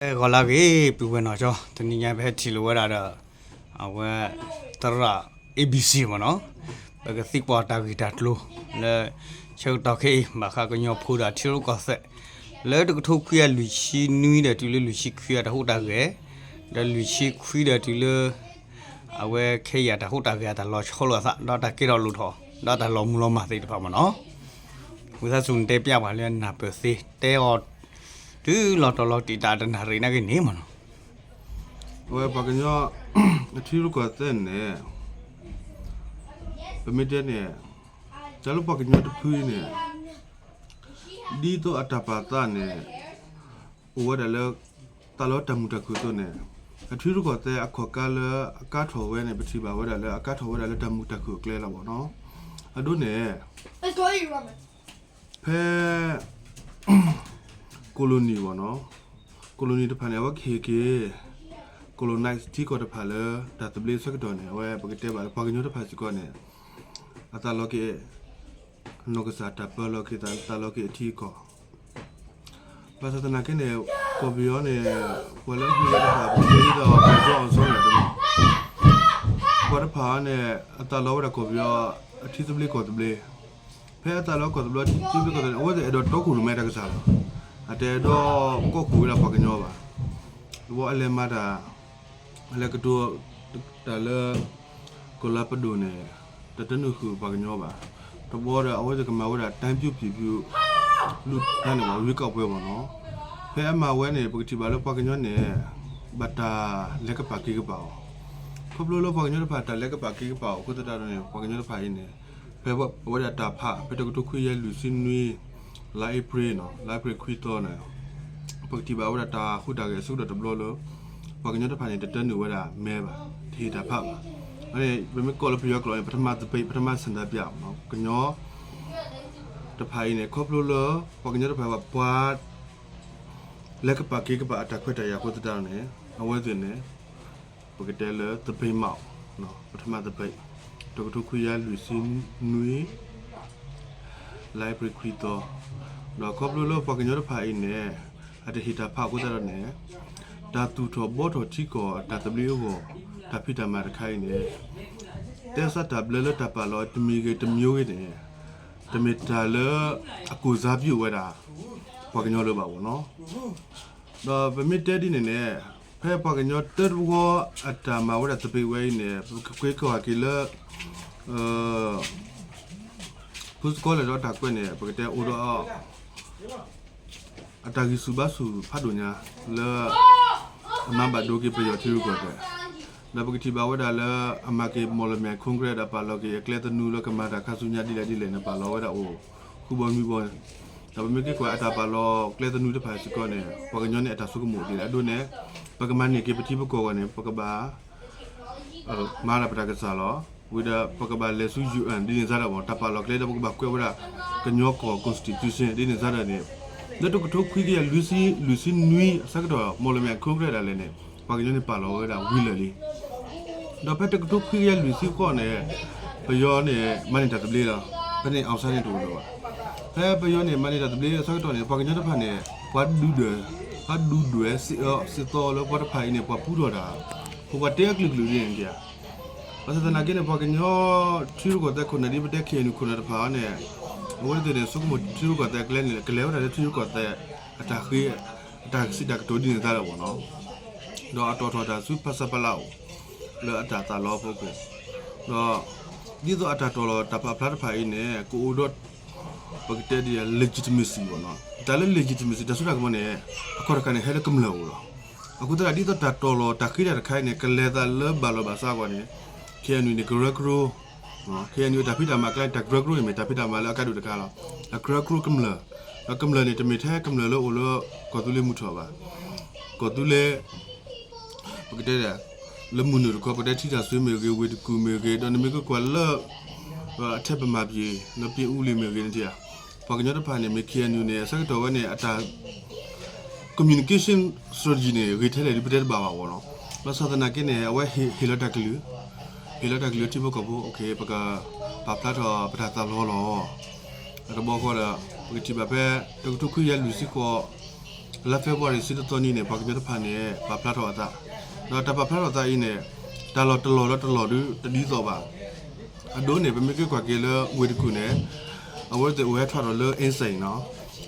အဲ ဂီၤလၢအဂ့ၤ ပုၢ်ဝဲၢ်နီၢ်ကၠီ, တနံၤညါပဟဲထံၣ်လိာ်ဝဲဒၣ်ဒီး အဝဲ သရၣ် A B C မ့ၢ်နီၤ, ပကသံကွၢ်တၢ်ဂ့ၢ်တၢ်ကျိၤ လၢ ဆၢကတီၢ်ခဲအံၤ ဘၣ်ဃးကညီဖိဒီးထံရူၢ်ကီၢ်သဲး လၢတကထိခွံကယၤလွံၢ်ဆံနွံဒီးတုၤလၢလွံၢ်ဆံခွံအတၢ်ဟူးတၢ်ဂဲၤ, ဒီးလွံၢ်ဆံခွံဒီးတုၤလၢ အဝဲခဲအံၤအတၢ်ဟူးတၢ်ဂဲၤအတၢ်လီၤဆီလိာ်အသး ဒီးတၢ်ကဲထီၣ်လိၣ်ထီၣ် ဒီးတၢ်လီၤမုၢ်လီၤမၢ်သ့ၣ်တဖၣ်မ့ၢ်နီၤ, ဝံသးစူၤနတဲပျၢ်ပှၤလၢနၢ်ပၢၢ်သ့ တဲအီၤ တုၤလီၤတီၤလီၤတံၢ်တၢ်တနၣ်ရံၣ်နာ်က့န့ၣ်မ့ၢ်နီၤ, အဝဲပှၤကညီ ထံရူၢ်ကီၢ်သဲးန့ၣ် ပမ့ၢ်တဲန့ၣ် တၢ်လၢပှၤကညီတဖုအံၤန့ၣ် ဒ်သိးအတၢ်ပာ်သးန့ၣ် အိၣ်ဝဲဒၣ်လၢ သးလီတၢ်မုာ်တၢ်ခုၣ်အသိးန့ၣ် အထံရူၢ်ကီၢ်သဲးအခီၣ်ကါလၢအကါထီၣ်ဝဲန့ၣ် ပထံၣ်ဘၣ်ဝဲဒၣ်လၢအကါထီၣ်ဝဲဒၣ်လၢတၢ်မုာ်တၢ်ခုၣ်အကျဲလီၤမ့ၢ်နီၤ, အဒိန့ၣ် ဖဲ colony မ့ၢ်နီၤ, colony တဖၣ်န့ၣ် အဝဲကဟ့ၣ်က့ၤ colonize ထံကီၢ်တဖၣ်လၢတၢ်သဘျ့အဆၢကတီၢ်န့ၣ် အဝဲပကတဲဘၣ်လၢပှၤကညီတဖၣ်စ့ၢ်ကီးန့ၣ် အသးလီက့ၤ အနီၢ်ကစၢ်တၢ်ပၢလီၤက့ၤသး သးလီက့ၤအထံအကီၢ်, ဘၣ်ဆၣ်သနာ်က့န့ၣ် ကီၢ်ပယီၤန့ၣ် ပှၤလၢအမ့ၢ်ဝဲတဖၣ် ပတဲဒ်သိး ပယီၤအီၤစီန့ၣ် ပှၤတဖၣ်န့ၣ် အသးလီဝဲဒၣ်ကီၢ်ပယီၤ အထံသဘျ့ကီၢ်သဘျ့, ဖဲအသးလီကီၢ်သဘျ့ ထံသဘျ့ကီၢ်သဘျ့န့ၣ် အဝဲသ့ၣ်အဲၣ်ဒိးတီခိၣ်ရိၣ်မဲတၢ်ကစၢ်လီၤ. အတအဲၣ်ဒိးကီၢ်ခိၣ်ဝဲဒၣ်ပှၤကညီဘၣ်. တဘျီအလဲၤမၤတၢ် အလဲၤကတိၤတၢ်လၢ ကီၢ်လါပဒိၣ်န့ၣ် တတနုာ်ဃုာ်ပှၤကညီဘၣ်. တဘျီဒီးအဝဲသ့ၣ်ကမၤဝဲဒၣ် တိုင်းပြုပြင်ပြောင်းလဲမှု တၢ်န့ၣ် ရွေးကောက်ပွဲမ့ၢ်နီၤ, ဖဲအမၤဝဲန့ၣ် ပကထံၣ်ဘၣ်လၢပှၤကညီန့ၣ် ဘၣ်တၢ်လဲၤကပာ်က့ၤကပာ်အီၤ, ခီဖျိလၢပှၤကညီတဖၣ်တၢ်လဲၤကပာ်က့ၤကပာ်အီၤအဃိသတးဒီးန့ၣ် ပှၤကညီတဖၣ်အံၤန့ၣ် ဖဲအဝဲဒၣ်တၢ်ဖး ဖဲတကထိခွံကယၤလွံၢ်ဆံနွံ လါအ့ဖြ့ၣ်နီၤ လါအ့ဖြ့ၣ်ခွံသီန့ၣ် ပကထံၣ်ဘၣ်ဝဲဒၣ်တၢ်ဟူးတၢ်ဂဲၤအဆိကတၢၢ်တဘျီလၢ ပှၤကညီတဖၣ်န့ၣ် တတနုာ်ဝဲဒၣ်မဲဘၣ်, တဟ့ၣ်တၢ်ဖးဘၣ်. အန့ၣ် ပမ့ၢ်ကိးလၢပယီၤကျိာ်န့ၣ် ပထမသပိတ် ပထမဆန္ဒပြမ့ၢ်နီၤ, ကညီတဖၣ်အံၤန့ၣ် ခီဖျိလၢ ပှၤကညီတဖၣ်ဘၣ်ပှၤ လဲၤကပာ်က့ၤကပာ်အတၢ်ခွဲးတၢ်ယာ်အဃိသတးန့ၣ် အဝဲသ့ၣ်န့ၣ် ပကတဲလၢသပိတ်မှောက် ပထမသပိတ် တကထိခွံကယၤလွံၢ်ဆံနွံ လါအ့ဖြ့ၣ်ခွံသီ, ဒီးခီဖျိလၢပှၤကညီတဖၣ်အံၤန့ၣ် အတဟ့ၣ်တၢ်ဖးအဃိသတးဒီးန့ၣ် တၢ်သူၣ်ထီၣ်ဘှီထီၣ်ထံကီၢ်တၢ်သဘျ့အဂီၢ် တၢ်ဖံးတၢ်မၤတခါအံၤန့ၣ် တဲစးတၢ်ဘျၢလၢတၢ်ပာ်လီၤတမံၤဂ့ၤတမံၤဂ့ၤန့ၣ် တမ့ၢ်တၢ်လၢအကိုယ်စားပြုဝဲဒၣ် ပှၤကညီလၢၤဘၣ်မ့ၢ်နီၤ. ဒီးပမ့ၢ်တဲဒ်န့ၣ်န့ၣ် ဖဲပှၤကညီတၢတဝီအတၢ်မၤဝဲဒၣ်သပိတ်ဝဲအံၤန့ၣ် ပကကွဲးကီၢ်က့ၤလၢ ဖုစကီလဲၣ်ဒီးတၢ်ကွဲးန့ၣ် ပကတဲအိၣ်ဒီး အတၢ်ဂံၢ်ဆူၣ်ဘါဆူၣ်ဖးဒိၣ်ညါ လၢ အမၤဘၣ်ဒိက့ၤပယီၤထံရူၢ်ကီၢ်သဲး, ဒီးပကထံၣ်ဘၣ်ဝဲဒၣ်လၢ အမၤက့ၤ Mawlamyine Congress ဒီးပာ်လီၤက့ၤအကျဲသနူလၢကမၤတၢ်ခါဆူညါဒ်လဲၣ်ဒ်လဲၣ်န့ၣ် ပာ်လီၤဝဲဒၣ်အိၣ် ဃုဘီနွံဘီ, ဒီးပမ့ၢ်က့ၤကွၢ်အတၢ်ပာ်လီၤကျဲသနူတဖၣ်စ့ၢ်ကီးန့ၣ် ပှၤကညီန့ၣ်အတၢ်ဆိကမိၣ်ဒ်လဲၣ်အဒိန့ၣ် ပကမၤန့ၢ်က့ၤပထံပကီၢ်အဂီၢ်န့ၣ် ပကဘၣ် မၤဒၣ်ပတၢ်ကစၢ်လီၤ. ဝံၤဒီးပကဘၣ်လဲၤဆူ ယူၣ်အၣ် ဒ်န့ၣ်စ့ၢ်ဒီး တၢ်ပာ်လီၤကျဲဒီးပကဘၣ်ကွဲးဝဲဒၣ် ကညီကီၢ် constitution ဒ်န့ၣ်စ့ၢ်ဒီးန့ၣ် လၢတကထိခွံကယၤလွံၢ်ဆံ လွံၢ်ဆံနွံအဆၢကတီၢ် Mawlamyine Congress ဒၣ်လဲာ်န့ၣ် ပှၤကညီန့ၣ်ပာ်လီၤဝဲဒၣ်ဝံၤလၢာ်လံ. ဒီးဖဲတကထိခွံကယၤလွံၢ်ဆံဃိးန့ၣ် ပယီၤန့ၣ် မၤန့ၢ်တၢ်သဘျ့လီၤ. ဖဲန့ၣ် အောင်ဆန်းန့ၣ်တအိၣ်လၢၤဘၣ်. ဖဲပယီၤန့ၣ် မၤန့ၢ်တၢ်သဘျ့အဆၢကတီၢ်န့ၣ် ပှၤကညီတဖၣ်န့ၣ် ပှၤဒုၣ်ဒွဲၣ် ပှၤဒုၣ်ဒွဲၣ်စ့ၢ်ကီးလၢပှၤတဖၣ်အံၤန့ၣ် ပှၤပူထီၣ်တၢ် ပှၤတဲအကလုာ်ကလုာ်ဒ်န့ၣ် ဘၣ်ဆၣ်သနာ်က့န့ၣ် ပှၤကညီထံရူၢ်ကီၢ်သဲးခိၣ်နၢ်ဒ်ပတဲ ခ့ၣ်အဲၣ်ယူၣ်ခိၣ်နၢ်တဖၣ်န့ၣ် အဝဲသ့ၣ်န့ၣ် ဆိကမိၣ်ထံရူၢ်ကီၢ်သဲးကျဲန့ၣ် ကလဲၤဝဲဒၣ်လၢထံရူၢ်ကီၢ်သဲး အတၢ်ဃ့ အတၢ်စံးတၢ်ကတိၤဒ်န့ၣ်သ့ၣ်တဖၣ်မ့ၢ်နီၤ, ဒီးအတီၣ်ထီၣ်တၢ်ဆူ ဖဆပလ အအိၣ် လၢအတၢ်သးလီအဖီခိၣ်, ဒီး ဒ်သိးအတၢ်တီၢ်လီၤတၢ်ပာ်ဖျါတဖၣ်အံၤန့ၣ် ကအိၣ်ဒီး ပကတဲဒ် legitimacy မ့ၢ်နီၤ, တၢ်လၢ legitimacy တၢ်စိတၢ်ကမီၤန့ၣ် အခီၣ်တဃၣ်န့ၣ် ဟဲလၢကမျၢၢ်အအိၣ်လီၤ. အဃိသတး ဒ်သိးတၢ်တီၢ်လီၤတၢ်ဃ့တၢ်တခါအံၤန့ၣ် ကလဲၤသးလၢဘၣ်လီၤဘၣ်စးအဂီၢ်န့ၣ် ခ့ၣ်အဲၣ်ယူၣ်န့ၣ် ကရၢကရိ ခ့ၣ်အဲၣ်ယူၣ်တၢ်ဖံးတၢ်မၤကျါန့ၣ် တၢ်ကရၢကရိန့ၣ်မ့ၢ်တၢ်ဖံးတၢ်မၤလၢအကါဒိၣ်တခါလီၤ. အကရၢကရိကမျၢၢ်, ဒီးကမျၢၢ်န့ၣ် တမ့ၢ်ထဲကမျၢၢ်လၢအိၣ်လၢ ကီၢ်သူလ့ၤမုၢ်ထီၣ်ဘၣ်. ကီၢ်သူလ့ၤ ပကတဲ လၢမုၢ်နုာ်တခီ ပကတဲထံတၢ်ဆွ့မ့ၢ်ဂ့ၤ, ဝ့ၢ်တကူၣ်မ့ၢ်ဂ့ၤ, ဒီးနမ့ၢ်ကကွၢ်လၢ အထဲပမၤပယံၤ လၢပယံၤအူလံၤမ့ၢ်ဂ့ၤန့ၣ် ပှၤကညီတဖၣ်န့ၣ် မ့ၢ် ခ့ၣ်အဲၣ်ယူၣ်န့ၣ် အဆၢကတီၢ်ဝဲန့ၣ် အတၢ် communication strategy န့ၣ် ဂ့ၤထဲလဲၣ်ဒ်ပတဲတဘၣ်ဘၣ်ဝဲနီၤ. ဘၣ်ဆၣ်သနာ်က့န့ၣ် အဝဲဟ့ၣ်လီၤတၢ်ကလုၢ်, ဟ့ၣ်လီၤတၢ်ကလုၢ်လၢထံဖိကီၢ်ဖိ ပကပာ်ဖျါထီၣ်ပတၢ်သးလီလီၤ. အတဘျီဃီဒီး ပကထံၣ်ဘၣ်ဖဲ တကထိခွံကယၤလွံၢ်ဆံဃိး လါ February တဆံတၢနံၣ်န့ၣ် ပှၤကညီတဖၣ်န့ၣ် ပာ်ဖျါထီၣ်အသး, ဒီးတၢ်ပာ်ဖျါထီၣ်သးအံၤန့ၣ် တၢ်လီၢ်တလီၢ်လၢတလီၢ်ဒုးတဒ်သိးဘၣ်. အဒိန့ၣ် ပမ့ၢ်က့ၤကွၢ်က့ၤလၢဝ့ၢ်တကူၣ်န့ၣ် အဝဲသ့ၣ်အိၣ်ဟဲထီၣ်ဒီးလၢ အင်းစိန် နီၤ,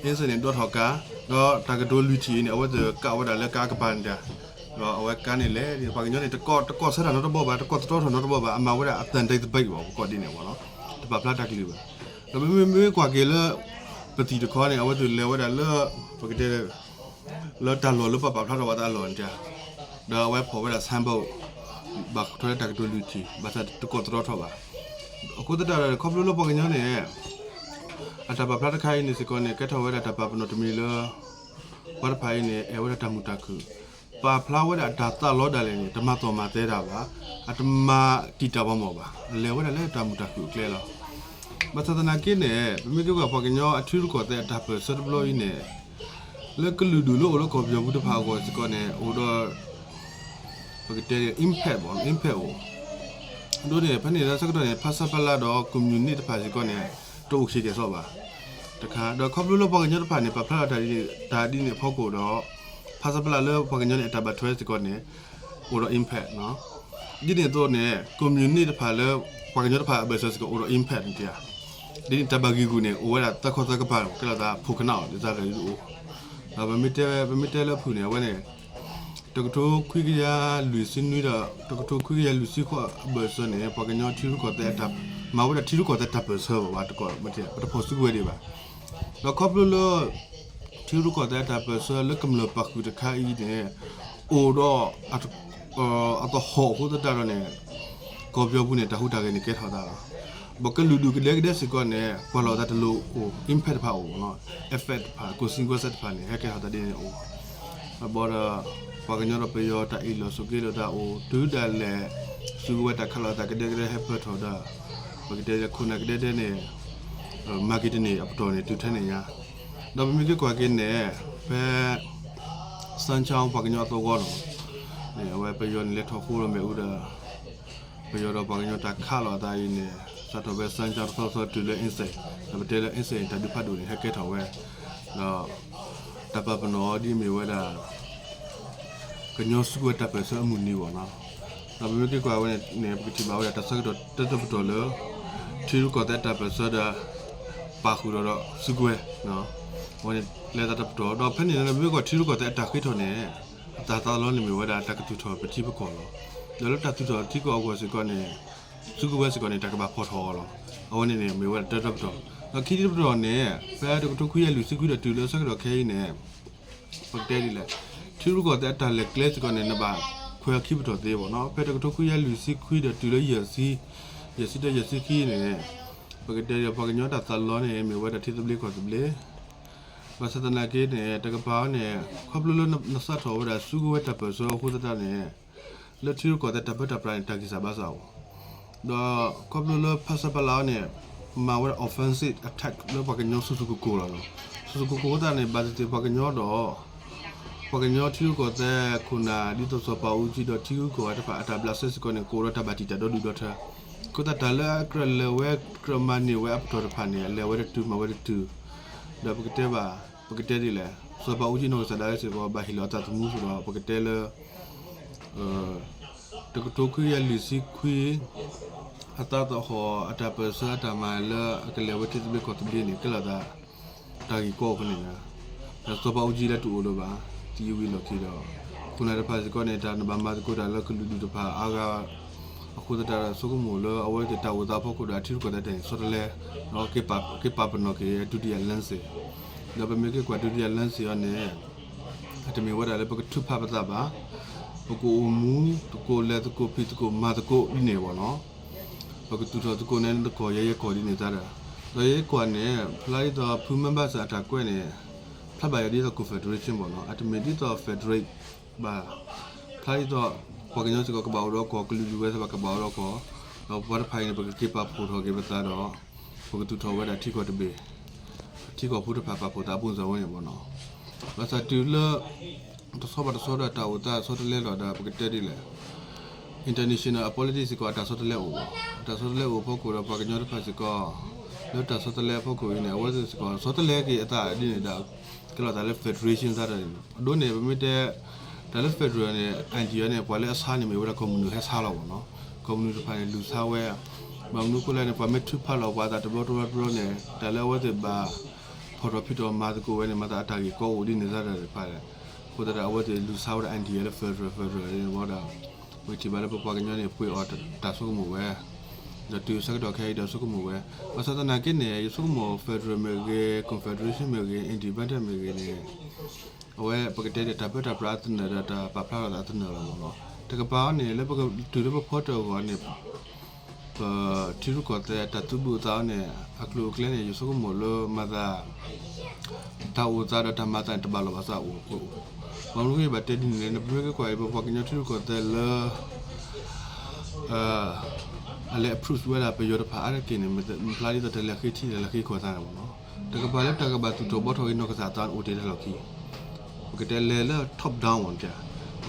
အင်းစိန်န့ၣ် ဒိးထီၣ်ကါ, ဒီးတၢ်ကတိၤလွံၢ်ထံၣ်အံၤန့ၣ် အဝဲသ့ၣ်ကးဝဲဒၣ်လၢကါကပၤန့ၣ်တၢ်, ဒီးအဝဲကါန့ၣ်လဲၤ ပှၤကညီန့ၣ် တကိးဆၢထၢၣ်နီတဘီဘၣ်, တကိးသတြီထီၣ်နီတဘီဘၣ်, အမၤဝဲဒၣ်အသံတိတ်တပိတ်ဘၣ် ပကိးဒ်န့ၣ်ဘၣ်နီၤ, တပာ်ဖျါတၢ်ကလုၢ်ဘၣ်. ဒီးပမ့ၢ်ကွၢ်က့ၤလၢ ပသံၣ်တခီန့ၣ် အဝဲသ့ၣ်လဲၤဝဲဒၣ်လၢ ပကတဲ လၢတၢ်လီၢ်လၢပှၤပာ်ဖျါထီၣ်ဝဲသးအလီၢ်န့ၣ်တၢ်, ဒီးအဝဲဖီၣ်ဝဲဒၣ် signboard ဘၣ်ဃးဒီးတၢ်ကတိၤလွံၢ်ထံၣ် ဘၣ်ဆၣ်တကိးသတြီထီၣ်ဘၣ်. အဃိသတးဒီး ခီဖျိလၢပှၤကညီန့ၣ် အတၢ်ပာ်ဖျါတခါအံၤန့ၣ်စ့ၢ်ကီးန့ၣ် ကဲထီၣ်ဝဲဒၣ်တၢ်ပာ်ပနီၣ်တမံၤလၢ ပှၤတဖၣ်အံၤန့ၣ် အဲၣ်ဝဲဒၣ်တၢ်မုာ်တၢ်ခုၣ်, ပာ်ဖျါဝဲဒၣ်တၢ်သးလီဒၣ်လဲာ်န့ၣ် တမၤသီၣ်မၤသဲတၢ်ဘၣ်, အတမၤတံာ်တာ်ပှၤမီၢ်ဘၣ်, အလဲၤဝဲဒၣ်လၢတၢ်မုာ်တၢ်ခုၣ်အကျဲလီၤ. ဘၣ်ဆၣ်သနာ်က့န့ၣ် ပမ့ၢ်က့ၤကွၢ်ပှၤကညီအထံရူၢ်ကီၢ်သဲးအတၢ်ပၢၢ်ဆၢတဘျီအံၤန့ၣ် လၢကလုာ်ဒူၣ်လၢအိၣ်လၢကီၢ်ပယီၤပူၤတဖၣ်အဂီၢ်စ့ၢ်ကီးန့ၣ် အိၣ်ဒီး ပကတဲ impact ဘၣ် impact အိၣ်, ဒ်န့ၣ် ဖဲန့ၣ်လၢဆၢကတီၢ်န့ၣ် ဖဆပလ ဒီး communist တဖၣ်စ့ၢ်ကီးန့ၣ် တအိၣ်ဆံးကဲၤစီးဘၣ်. တခါ ဒီးခီဖျိလၢပှၤကညီတဖၣ်န့ၣ် ပာ်ဖျါထီၣ်တၢ်ဒ်န့ၣ်အဖီခိၣ်ဒီး ဖဆပလ လၢပှၤကညီန့ၣ် အတၢ်ဘၣ်ထွဲစ့ၢ်ကီးန့ၣ် အိၣ်ဒီး impact နီၤ. ဒ်န့ၣ်အသိးန့ၣ် communist တဖၣ်လၢ ပှၤကညီတဖၣ်အဘၢၣ်စၢၤစ့ၢ်ကီးအိၣ်ဒီး impact န့ၣ်တၢ်, ဒ်န့ၣ်တၢ်ဘၣ်ဂံာ်ဂူာ်န့ၣ် အိၣ်ဝဲဒၣ်သၢခီသၢကပၤ ကဲလီၤသးဖိကနၣ်အီၤ ဒ်သိးကအိၣ်, ဒီးပမ့ၢ်တဲလၢဖုၣ်န့ၣ် အဝဲန့ၣ် တကထိခွံကယၤလွံၢ်ဆံနွံဒီး တကထိခွံကယၤလွံၢ်ဆံဃိးအဘၢၣ်စၢၤန့ၣ် ပှၤကညီထံရူၢ်ကီၢ်သဲးအတၢ် မၤဝဲဒၣ်ထံရူၢ်ကီၢ်သဲးတၢ်ပၢၢ်ဆၢဘၣ် ပတဖိးစုကဝဲၤဒံးဘၣ်. ဒီးခီဖျိလၢ ထံရူၢ်ကီၢ်သဲးအတၢ်ပၢၢ်ဆၢလၢကမျၢၢ်ပာ်ဃုာ်တခါအံၤန့ၣ် အိၣ်ဒီး အတဟီၣ်အဃိသတးဒီးန့ၣ် ကီၢ်ပယီၤပူၤန့ၣ် တၢ်ဟူးတၢ်ဂဲၤန့ၣ်ကဲထီၣ်သးလီၤ. ဘၣ်ကလုာ်ဒူၣ်ကဒဲကဒဲစ့ၢ်ကီးန့ၣ် ကွၢ်လီၤသးတလိၣ်အိၣ် impact တဖၣ်အိၣ်နီၤ, effect တဖၣ် consequence တဖၣ်န့ၣ် ဟဲကဲထီၣ်သးဒ်န့ၣ်အိၣ်, အဘီဒီး ပှၤကညီဒီးပယီၤတၢ်အ့ၣ်လိာ်ဆိးက့လိာ်သးအိၣ် တုၤဒၣ်လဲာ် စုကဝဲၤတၢ်ခးလိာ်သးကဒဲကဒဲဟဲပၢၢ်ထီၣ်ဒီး ပကတဲခိၣ်နၢ်ကဒဲဒဲန့ၣ် မၤက့ၤတန့ၢ်အပတီၢ်န့ၣ် တုၤထဲန့ၣ်ညါ, ဒီးပမ့ၢ်က့ၤကွၢ်က့ၤန့ၣ် ဖဲ စၢကၠီပှၤကညီအသဝီလီၤ, အဝဲပယီၤန့ၣ်လဲၤထီၣ်ဃိလီၤမ့ၣ်အူဒီး ပယီၤဒီးပှၤကညီတၢ်ခးလိာ်အသးအံၤန့ၣ် စးထီၣ်ဖဲစၢကၠီတသီသီတုၤလၢ အင်းစိန်, ဒီးပတဲလၢ အင်းစိန် တၢ်ဒုးဖးဒိၣ်န့ၣ် ဟဲကဲထီၣ်ဝဲ, ဒီး တၢ်ပာ်ပနီၣ်အီၤဒ်အမ့ၢ်ဝဲဒၣ် ကညီစုကဝဲၤတၢ်ပၢၢ်ဆၢအမုၢ်နံၤဘၣ်နီၤ, ဒီးပမ့ၢ်က့ၤကွၢ်ဝဲန့ၣ် ပကထံၣ်ဘၣ်ဝဲဒၣ်တၢ်ဆၢကတီၢ်တၢတပတီၢ်လၢ ထံရူၢ်ကီၢ်သဲးတၢ်ပၢၢ်ဆၢဒီး ပာ်ဃုာ်ဒီးဒီးစုကဝဲၤ အဝဲန့ၣ်လဲၤသးတပတီၢ်, ဒီးဖဲန့ၣ်န့ၣ် ပမ့ၢ်ကွၢ်ထံရူၢ်ကီၢ်သဲးအတၢ်ဃ့ထီၣ်န့ၣ် အတၢ်သးလီန့ၣ်မ့ၢ်ဝဲဒၣ်တၢ်ကတုၤထီၣ်ပထံပကီၢ်လီၤ. ဒီးလၢတၢ်တုၤထီၣ်ထံကီၢ်အဂီၢ်စ့ၢ်ကီးန့ၣ် စုကဝဲၤစ့ၢ်ကီးန့ၣ် တၢ်ကဘၣ်ဖီၣ်ထီၣ်အီၤလီၤ. အဝဲန့ၣ်န့ၣ် မ့ၢ်ဝဲဒၣ်တၢတပတီၢ်, ဒီးခံထံၣ်တပတီၢ်န့ၣ် ဖဲတကထိခွံကယၤလွံၢ်ဆံခွံဒီးတုၤလၢဆၢကတီၢ်ခဲအံၤန့ၣ် ပကတဲဒ်လဲၣ်, ထံရူၢ်ကီၢ်သဲးအတၢ်လဲၤကျဲစ့ၢ်ကီးန့ၣ် နဘၣ်ခွဲးအခံပတီၢ်သ့ဘၣ်နီၤ, ဖဲတကထိခွံကယၤလွံၢ်ဆံခွံဒီးတုၤလၢယဲၢ်ဆံ, ယဲၢ်ဆံတၢ ယဲၢ်ဆံခံန့ၣ် ပကတဲဒီးပှၤကညီတၢ်သးလီန့ၣ် မ့ၢ်ဝဲဒၣ်ထံသဘျ့ကီၢ်သဘျ့, ဘၣ်ဆၣ်သနာ်က့န့ၣ် တကပၤန့ၣ် ခီဖျိလၢနစးထီၣ်ဝဲဒၣ်စုကဝဲၤတၢ်ပၢၢ်ဆၢအဃိသတးန့ၣ် လၢထံရူၢ်ကီၢ်သဲးတၢ်ပၢတၢ်ပြးန့ၣ် တၢ်ဂံၢ်စၢ်ဘါစၢ်အိၣ်, ဒီးခီဖျိလၢဖဆပလန့ၣ် မၤဝဲဒၣ် offensive attack လၢပှၤကညီဆူၣ်ဆူၣ်ကိၢ်ကိၢ်လီၤ. ဆူၣ်ဆူၣ်ကိၢ်ကိၢ်အဃိသတးန့ၣ် ဘၣ်သ့ၣ်သ့ၣ်ပှၤကညီဒီး ပှၤကညီထံရူၢ်ကီၢ်သဲးခိၣ်နၢ် ဒ်သိးစီၤပၤအူကၠံဒီးထံဂုၤကီၢ်ဂၤတဖၣ်အတၢ်ဘျးစဲစ့ၢ်ကီးန့ၣ် ကအိၣ်ဒီးတၢ်ဘၣ်တံာ်တာ်ဒီဒူၣ်ဒီထၢ, အဃိသတးတၢ်လၢအကြၢးလဲၤဝဲ ကြၢးမၤန့ၢ်ဝဲအပတီၢ်တဖၣ်န့ၣ် လဲၤဝဲတတုၤမၤဝဲတတုၤ, ဒီးပကတဲဘၣ် ပကတဲဒ်လဲၣ်, စီၤပၤအူကၠံနီၢ်ကစၢ်ဒၣ်ဝဲစ့ၢ်ကီး ဘၣ်ဟ့ၣ်လီၤအသးသမူစ့ၢ်ကီး ပကတဲလၢ တကထိခွံကယၤလွံၢ်ဆံခွံ အသးသဟီၣ်အတၢ်ပၢၢ်ဆၢအတၢ်မၤလၢအကလဲၤဝဲထံသဘျ့ကီၢ်သဘျ့န့ၣ် ကဲလီၤသး တၢ်ဂ့ၢ်ကီအိၣ်ဖဲန့ၣ်လီၤ. ဒီးစီၤပၤအူကၠံလၢတအိၣ်လၢၤဘၣ် သံဝံၤလီၢ်ခံဒီး ခိၣ်နၢ်တဖၣ်စ့ၢ်ကီးန့ၣ် တၢ်နဘၣ်မၤသကိးတၢ်လၢကလုာ်ဒူၣ်တဖၣ်အါဂၤ အဃိသတးဒီးဆိကမိၣ်လၢအဝဲသ့ၣ်တၢ်အိၣ်သးအဖီခိၣ်ဒီးအထံရူၢ်ကီၢ်သဲးတၢ်န့ၣ် ဆီတလဲ ဒီးက့ၤပာ်ပနီၣ်က့ၤ ဒုတိယလှုပ်ရှား ဒီးပမ့ၢ်က့ၤကွၢ် ဒုတိယလှုပ်ရှား အီၤန့ၣ် အတမ့ၢ်ဝဲဒၣ်လၢပကထုးဖးပသးဘၣ်, ပကအိၣ်မူသကိး လဲၤသကိး ဖံးသကိး မၤသကိးဒ်န့ၣ်ဘၣ်နီၤ, ပကသူၣ်ထီၣ်သကိးန့ၣ် နကီၢ်ယဲယဲကီၢ်ဒ်န့ၣ်သတးဒီး, ဒီးယဲကွၢ်န့ၣ် ဖျါဒ်သိးဖုမၢဘၣ်စၢ်အတၢ်ကွဲးန့ၣ် ဖျါဘၣ်ယဲဒ်သိး confederation ဘၣ်နီၤ, အတမ့ၢ်ဒ်သိး federate ဘၣ်, ဖျါဒ်သိး ပှၤကညီစ့ၢ်ကီးကဘၣ်အိၣ်ဒီးကီၢ် ကလုာ်ဒူၣ်ဝဲစ့ၢ်ကီးကဘၣ်အိၣ်ဒီးကီၢ်, ဒီးပှၤတဖၣ်အံၤန့ၣ် ပကက့ၤပာ်ဖှိၣ်ထီၣ်က့ၤပသးဒီး ပကသူၣ်ထီၣ်ဝဲဒၣ်ထံကီၢ်တဘ့ၣ်, ထံကီၢ်ဖိတဖၣ်ပာ်ဖှိၣ်သးအပူၤစၢၤဝဲန့ၣ်ဘၣ်နီၤ, ဘၣ်ဆၣ်တုၤလၢ တဆီဘၣ်တဆီဒီးတၢ်အိၣ်သးဆီတလဲလီၤဒီး ပကတဲဒ်လဲၣ် international politics စ့ၢ်ကီး အတၢ်ဆီတလဲအိၣ်ဘၣ်, အတၢ်ဆီတလဲအိၣ်အဖီခိၣ်ဒီး ပှၤကညီတဖၣ်စ့ၢ်ကီး လၢတၢ်ဆီတလဲအဖီခိၣ်အံၤန့ၣ် အဝဲသ့ၣ်စ့ၢ်ကီး ဆီတလဲက့ၤအသးဒ်န့ၣ်ဒီး ကဲလီၤတၢ်လၢ federation သတးန့ၣ် အဒိန့ၣ် ပမ့ၢ်တဲ တၢ်လၢ federal န့ၣ် idea န့ၣ် ပှၤလၢအဆါန့ၣ်မ့ၢ်ဝဲဒၣ်ကီၢ်မုၢ်နုာ်ဟဲဆါလီၤမ့ၢ်နီၤ. ကီၢ်မုၢ်နုာ်တဖၣ်န့ၣ် လူၤဆါဝဲ ဘၣ်မနုၤအဃိလဲၣ်န့ၣ် ပှၤမ့ၢ်ထုးဖးလီၤပှၤအသးတဘျီတဘျီတဘျီန့ၣ် တၢ်လၢအဝဲသ့ၣ်ဘၣ်ဖီၣ်ထီၣ်ဖံးထီၣ်မၤသကိးဝဲန့ၣ် မၤသးအတၢ်ဂ့ၢ်ကီအိၣ်ဒ်န့ၣ်သတးတဖၣ် အဃိသတးဒီး အဝဲသ့ၣ်လူၤဆါဝဲဒၣ် idea လၢ federal federal န့ၣ်ဝဲဒီး ပကထံၣ်ဘၣ်လၢပပှၤကညီန့ၣ် ပှ့ၤအီၤတၢ်ဆိကမိၣ်ဝဲ ဒီးတုၤဆၢကတီၢ်ခဲအံၤဒီးဆိကမိၣ်ဝဲ ဘၣ်ဆၣ်သနာ်က့န့ၣ် ယဆိကမိၣ် federal မ့ၢ်ဂ့ၤ confederation မ့ၢ်ဂ့ၤ independent မ့ၢ်ဂ့ၤန့ၣ် အဝဲပကတဲန့ၣ် တၢ်ပၢတၢ်ပြးအသနၢၣ်ဒီးတၢ်ပာ်ဖျါထီၣ်သးအသနၢၣ်လီၤမ့ၢ်နီၤ. တကပၤအံၤန့ၣ် လၢပကတုၤလၢပဖီတၢၣ်အဂီၢ်န့ၣ် ပထံရူၢ်ကီၢ်သဲးတၢ်သူၣ်ဘုၣ်အသးန့ၣ် အကျိၤအကျဲန့ၣ် ယဆိကမိၣ်လၢမၤသး တၢ်အိၣ်သးဒီးတၢ်မၤသးန့ၣ် တဘၣ်လီၢ်ဘၣ်စးအိၣ် ဘၣ်မနုၤယဘၣ်တဲဒ်န့ၣ်လဲၣ် နပမ့ၢ်က့ၤကွၢ်အံၤ ပပှၤကညီထံရူၢ်ကီၢ်သဲးလၢ အလဲၤ approach ဝဲဒၣ်ပယီၤတဖၣ်အါတက့ၢ်န့ၣ် မ့ၢ်ဖျါဒ်သိးတၢ်လဲၤဃ့ထံ တၢ်လဲၤဃ့ကီၢ်သးန့ၣ်မ့ၢ်နီၤ. တကပၤလၢတၢ်ကဘၣ်သူၣ်ထီၣ်ဘှီထီၣ်က့ၤနီၢ်ကစၢ်အသးအိၣ်တ့ၢ်တၢ်လီၢ်ခံ ပကတဲလဲၤလၢ top down မ့ၢ်နီၤ.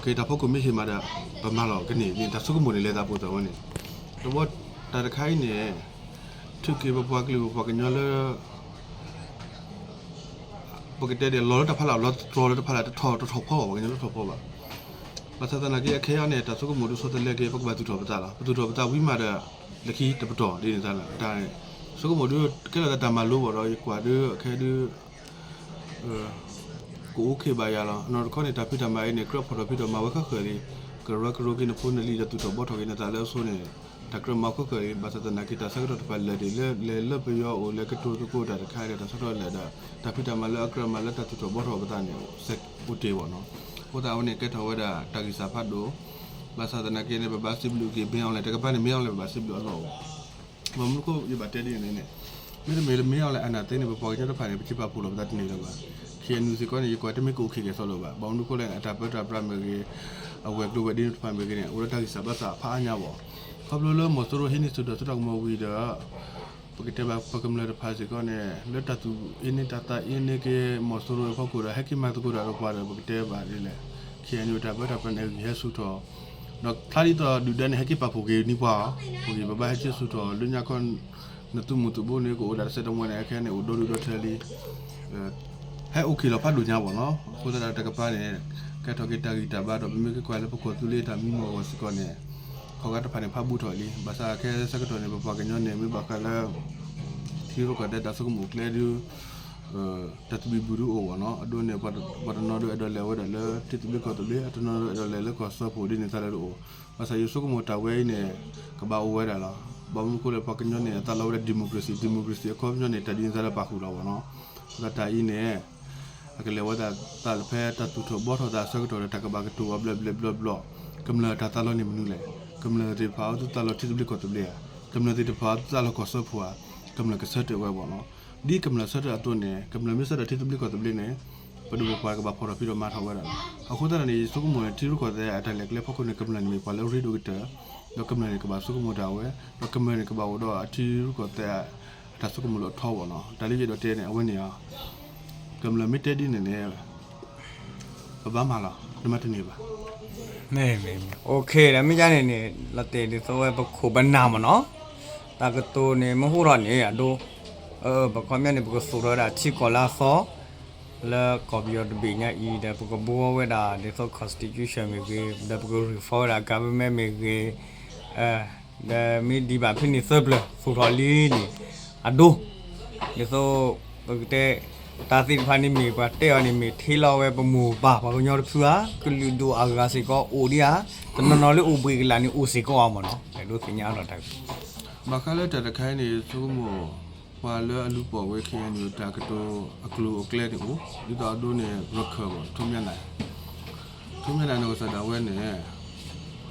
တၢ်ဖိကိၣ်မ့ၢ်ဟ့ၣ်မးဒီး ပမၤလီၤကန့ၢ်န့ၣ် တၢ်ဆိကမိၣ်န့ၣ် လဲၤသးပိာ်သးဝဲန့ၣ် တဘျီတၢ်တခါအံၤန့ၣ် ထုးက့ၤပပှၤကလုာ်ပပှၤကညီလၢ ပကတဲဒ်လီၤလၢတၢ်ဖးလၢ် လီၤတတြီၤလၢတဖးလၢ် တထီၣ်တထီၣ်ဖီဘၣ် ပှၤကညီတထီၣ်ဖီဘၣ်. ဘၣ်ဆၣ်သနာ်က့အခဲအံၤန့ၣ် တၢ်ဆိကမိၣ်ဒုးဆီတလဲက့ၤ ပကဘၣ်သူၣ်ထီၣ်ပသးလီၤ. ပသူၣ်ထီၣ်ပသးဝံၤမးဒီး လၢခံတပတီၢ်ဒ်န့ၣ်သတးန့ၣ် တၢ်ဆိကမိၣ်ဒုးကဲလီၤသးတၢ်မၤလိဘၣ်ဒီး ယကွၢ်ဒုးအခဲဒုး ကအိၣ်ခ့ဘၣ်ယၤလီၤ. အနီၢ်တခီန့ၣ် တၢ်ဖံးတၢ်မၤအံၤန့ၣ် ကြၢးဖီၣ်ထီၣ်ဖံးထီၣ်မၤဝဲဃၣ်ဃၣ်လံ. ကရၢကရိက့ၤနဖိနလံၤဒီးသူၣ်ထီၣ်ဘှီထီၣ်က့ၤနသးလၢအဆိန့ၣ် တၢ်ကြၢးမၤဃၣ်ဃၣ်လံ. ဘၣ်ဆၣ်သနာ်က့တၢ်ဆၢကတီၢ်တဖၣ်လဲၤဒ်လၢ လဲၤလၢပယီၤအိၣ် လဲၤကတိၤသကိးတၢ်တခါဒီး တၢ်ဆၢကတီၢ်လဲၤဒီး တၢ်ဖံးတၢ်မၤလၢအကြၢးမၤလၢတၢ်သူၣ်ထီၣ်ဘှီထီၣ်ပသးန့ၣ် အိၣ်တ့ၢ်ဘၣ်နီၤ. အဃိသတးအဝဲန့ၣ်ကဲထီၣ်ဝဲဒၣ်တၢ်ဂံၢ်စၢ်ဖးဒိၣ် ဘၣ်ဆၣ်သနာ်က့န့ၣ် ပဘၣ်စံးဘျုးက့ၤ မင်းအောင်လှိုင် တကပၤန့ၣ် မင်းအောင်လှိုင် ပဘၣ်စံးဘျုးအလီၢ်အိၣ် ဘၣ်မနုၤအဃိယဘၣ်တဲဒ်န့ၣ်န့ၣ် မ့တမ့ၢ်လၢ မင်းအောင်လှိုင် အာဏာသိမ်း န့ၣ် ပပှၤကညီတဖၣ်န့ၣ် ပထံပာ်ဖှိၣ်လီၤပသးတန့ၢ်လၢၤဘၣ်. ခ့ၣ်အဲၣ်ယူၣ်စ့ၢ်ကီးန့ၣ် ယကွၢ်တမ့ၢ်ကအိၣ်ခ့ၣ်ကဲသိးလၢၤဘၣ်. ဘၣ်မနုၤအဃိလဲၣ်န့ၣ် အတၢ်ပၢတၢ်ပြးမ့ၢ်ဂ့ၤ အဝဲၤကျိၤဝဲၤဒ့တဖၣ်မ့ၢ်ဂ့ၤန့ၣ် အိၣ်ဒီးတၢ်ဂံၢ်စၢ်ဘါစၢ်ဖးအါညါဘၣ်. ခီဖျိလၢမီၤစိရိၤဟံးန့ၢ်ဆူၣ်ထီၣ်ဆူၣ်ထီၣ်ကမီၤဝံၤဒီး ပကတဲဘၣ်ပကမျၢၢ်တဖၣ်စ့ၢ်ကီးန့ၣ် လၢတၢ်သူၣ်အ့န့ၢ်တၢ်သးအ့န့ၢ်က့ၤ မီၤစိရိၤအဖီခိၣ်ဒီး ဟဲက့ၤမၤသကိးတၢ်ဒီးပှၤဒီး ပကတဲဘၣ်ဒ်လဲၣ် ခ့ၣ်အဲၣ်ယူၣ် တၢ်ပၢတၢ်ပြးန့ၣ်ဂံၢ်ဟဲဆူၣ်ထီၣ် ဒီးဖျါဒ်သိးဒုၣ်ဒါန့ၣ် ဟဲက့ၤပာ်ဖှိၣ်က့ၤနံၤပှၤအီၤ ပဂံၢ်ပဘါဟဲက့ၤဆူၣ်ထီၣ် လၢညါခီ နသုးမုၢ်သုးဘိန့ၣ် ကအိၣ်ဒၣ်တစဲးတမှဲၤန့ၣ် ခဲန့ၣ် အိၣ်ဒီဒူၣ်ဒီထၢလံ ဟဲအိၣ်ခ့ၣ်လီၤဖးဒိၣ်ညါဘၣ်နီၤ. အဃိသတးဒီးတကပၤန့ၣ် ကဲထီၣ်က့ၤတၢ်ဂံၢ်တၢ်ဘါဒီး ပမ့ၢ်က့ၤကွၢ်လၢပကီၢ်သူလ့ၤတၢ်မံမီၢ်အဂီၢ်စ့ၢ်ကီးန့ၣ် ခီဂာ်တဖၣ်န့ၣ် ဖးဘူးထီၣ်လံ. ဘၣ်ဆၣ်ခဲဆၢကတီၢ်န့ၣ် ပပှၤကညီန့ၣ် မ့ၢ်ဘၣ်ဃးလၢ ထံရူၢ်ကီၢ်သဲးတၢ်ဆိကမိၣ်ကျဲဒုး တၢ်သဘံၣ်ဘုၣ်ဒုးအိၣ်ဘၣ်နီၤ. အဒိန့ၣ် ပှၤတနီၤဒုးအဲၣ်ဒိးလဲၤဝဲဒၣ်လၢထံသဘျ့ကီၢ်သဘျ့ အတနီၤဒုးအဲၣ်ဒိးလဲၤလၢကီၢ်စၢဖှိၣ်ဒ်န့ၣ်သတးလၢတအိၣ်. ဘၣ်ဆၣ်ယဆိကမိၣ်တၢ်ဝဲအံၤန့ၣ် ကဘၣ်အိၣ်ဝဲဒၣ်လီၤ. ဘၣ်မနုၤအဃိလဲၣ် ပှၤကညီန့ၣ် အသးလီဝဲဒၣ် democracy democracy အခီပညီန့ၣ် တၢ်ဒ်န့ၣ်သတးလၢပာ်ဃုာ်လီၤဘၣ်နီၤ. အဃိသတးတၢ်အံၤန့ၣ် အကလဲၤဝဲဒၣ်သးလၢဖဲတၢ်သူၣ်ထီၣ်ဘှီထီၣ်သးအဆၢကတီၢ်ဒီး တၢ်ကဘၣ်ကတိၤအီၤဘျီဘျီဘျီဘျီ, ကမျၢၢ်တၢ်သးလီန့ၣ်မနုၤလဲၣ်. ကမျၢၢ်သ့ၣ်တဖၣ်အံၤသုသးလီထံသဘျ့ကီၢ်သဘျ့ဧါ. ကမျၢၢ်သ့ၣ်တဖၣ်အံၤသုသးလီကီၢ်စၢဖှိၣ်ဧါ. ကမျၢၢ်ကဆၢတဲာ်ဝဲဘၣ်နီၤ. ဒ်ကမျၢၢ်ဆၢတဲာ်အသိးန့ၣ် ကမျၢၢ်မ့ၢ်ဆၢတဲာ်ထံသဘျ့ကီၢ်သဘျ့န့ၣ် ပဒိၣ်ပပှၢ်ကဘၣ်ဖီၣ်ထီၣ်ဖံးထီၣ်မၤထီၣ်ဝဲဒၣ်လီၤ. အဃိသတးန့ၣ် ယဆိကမိၣ်န့ၣ် ထံရူၢ်ကီၢ်သဲး အတၢ်လဲၤကျဲဖီခိၣ်န့ၣ် ကမျၢၢ်န့ၣ်မ့ၢ်ပှၤလၢအရ့ဒိၣ်ကတၢၢ်, ဒီးကမျၢၢ်န့ၣ်ကဘၣ်ဆိကမိၣ်တၢ်ဝဲ, ဒီးကမျၢၢ်န့ၣ်ကဘၣ်အိၣ်ဒီးအထံရူၢ်ကီၢ်သဲး အတၢ်ဆိကမိၣ်လၢအထီဘၣ်နီၤ. တၢ်လၢယအဲၣ်ဒိးတဲန့ၣ် အဝဲန့ၣ်ဧါ. ကမျၢၢ်မ့ၢ်တဲဒ်န့ၣ်န့ၣ် ပဘၣ်မၤလီၤ, နမၤတန့ၢ်ဘၣ်. မ့ၢ်, မ့ၢ်, မ့ၢ်, အိၣ်ခ့ ဒီးမ့ၢ်ဒ်န့ၣ်န့ၣ် လီၤတဲာ်ဒ်သိးဝဲပခိၣ်ပနၢ်မ့ၢ်နီၤ, တၢ်ကတိၤန့ၣ် မ့ၢ်ဟူထီၣ်န့ၣ် အဒိ, ပခီပညီန့ၣ် ပကသူၣ်ထီၣ်ဝဲဒၣ်ထံကီၢ်လၢအသီ လၢကီၢ်ပယီၤတဘ့ၣ်ညါအံၤဒီး ပကဘှီဝဲဒၣ်ဒ်သိး constitution မ့ၢ်ဂ့ၤ, ဒီးပက reform ဝဲဒၣ် government မ့ၢ်ဂ့ၤ, ဒီးမ့ၢ်ဒံးဘၣ်ဖဲန့ၣ်သၢပျၢၤ သူၣ်ထီၣ်လံန့ၣ် အဒိ, ဒ်သိး ပကတဲ တၢ်သ့ၣ်တဖၣ်န့ၣ်မ့ၢ်ပှၤတဲအီၤန့ၣ် မ့ၢ်ထဲလီၤဝဲပမိၢ်ပၢ်ပှၤကညီတဖုဧါ, ကလုာ်ဒူၣ်အဂၤစ့ၢ်ကီးအိၣ်ဒံးဧါ, တနီၤနီၤလၢအိၣ်ဘှံးကလာ်န့ၣ်အိၣ်စ့ၢ်ကီးဧါမ့ၢ်နီၤ, အဲၣ်ဒိးသ့ၣ်ညါအါထီၣ်တၢ်ဂ့ၢ်. ဘၣ်ဃးလၢတၢ်တခါအံၤန့ၣ် ဆိကမိၣ် ပှၤလၢအလူၤပိာ်ဝဲ ခ့ၣ်အဲၣ်ယူၣ် တၢ်ကတိၤအကျိၤအကျဲန့ၣ်အိၣ် ဒ်သိးအဒိန့ၣ် ရခၢၣ်ဘၣ် ထိးမၠၣ်နၢၣ်, ထိးမၠၣ်နၢၣ်န့ၣ် ကစၢ်ဒၣ်ဝဲန့ၣ်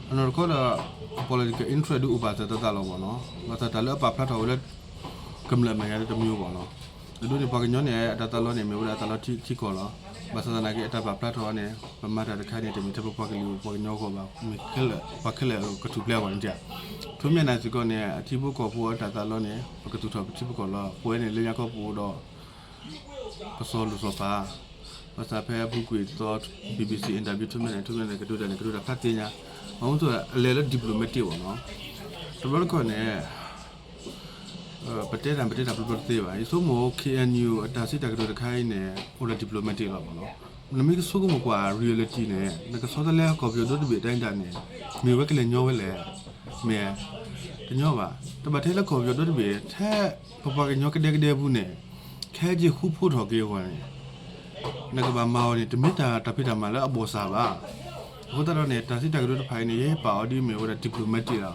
အနီၢ်တခီဒီး political interest ဒုးအိၣ်ဘၣ်သတးသးလီၤဘၣ်နီၤ, ဘၣ်ဆၣ်တၢ်လၢအပာ်ဖျါထီၣ်ဝဲလၢ ကမျၢၢ်မဲာ်ညါတမံၤဘၣ်နီၤ, အဒိန့ၣ် ပှၤကညီန့ၣ် အတၢ်သးလီန့ၣ် မ့ၢ်ဝဲဒၣ်တၢ်လီထံကီၢ်လီၤ, ဘၣ်ဆၣ်သနာ်က့ အတၢ်ပာ်ဖျါထီၣ်အီၤန့ၣ် ပမၤတၢ်တခါန့ၣ် တမ့ၢ်ထဲပပှၤကလုာ်ပှၤကညီအဂီၢ်ဘၣ်, မ့ၢ်ခဲလၢာ် ပှၤခဲလၢာ်ကထူၣ်ဖျဲးအဂီၢ်န့ၣ်ဧါ, ထိးမၠၣ်နၢၣ်စ့ၢ်ကီးန့ၣ် အထံဖိကီၢ်ဖိအတၢ်သးလီန့ၣ် ပကသူၣ်ထီၣ်ပထံပကီၢ်လီၤ, ပဝဲန့ၣ်လၢညါခီပအိၣ်ဒီး ကစီၤလိၣ်စီၤပၤ, ဘၣ်ဆၣ်ဖဲအပူၤကွံာ်သီ BBC interview ထိးမၠၣ်နၢၣ် ထိးမၠၣ်နၢၣ်န့ၣ် ကတိၤတၢ်န့ၣ် ကတိၤတၢ်ဖးသ့ၣ်ညါ, အမ့ၢ်အလဲၤလၢ diplomatic ဘၣ်နီၤ, တဘျီတခီၣ်န့ၣ် ပတဲတၢ် ပတဲတၢ်ပျီပျီတသ့ဘၣ်. ယဆိကမိၣ် K N U အတၢ်စံးတၢ်ကတိၤတခါအံၤန့ၣ် အိၣ်ဒီး diplomatic လီၤမ့ၢ်နီၤ. နမ့ၢ်ကဆိကမိၣ်ကွၢ် reality န့ၣ် နကဆီတလဲကီၢ်ပယီၤဒီတဘ့ၣ်တၢ်အံၤတၢ်န့ၣ် မ့ၢ်ဝဲကလဲၤညီဝဲလဲၣ်. မ့ၢ် တညီဘၣ်. တဘၣ်ထဲလၢကီၢ်ပယီၤဒီတဘ့ၣ် ထဲပပှၤကညီကဒဲကဒဲပူၤန့ၣ် ခဲက့ၤဃူဖိးထီၣ်က့ၤအဂီၢ်န့ၣ် နကဘၣ်မၤအီၤန့ၣ် တမ့ၢ်တၢ်တၢ်ဖံးတၢ်မၤလၢအဘီၣ်စၢ်ဘၣ်. အဃိသတးဒီးန့ၣ် တၢ်စံးတၢ်ကတိၤတဖၣ်အံၤန့ၣ် ယဟဲပာ်အီၤဒ်မ့ၢ်ဝဲဒၣ် diplomatic လီၤ.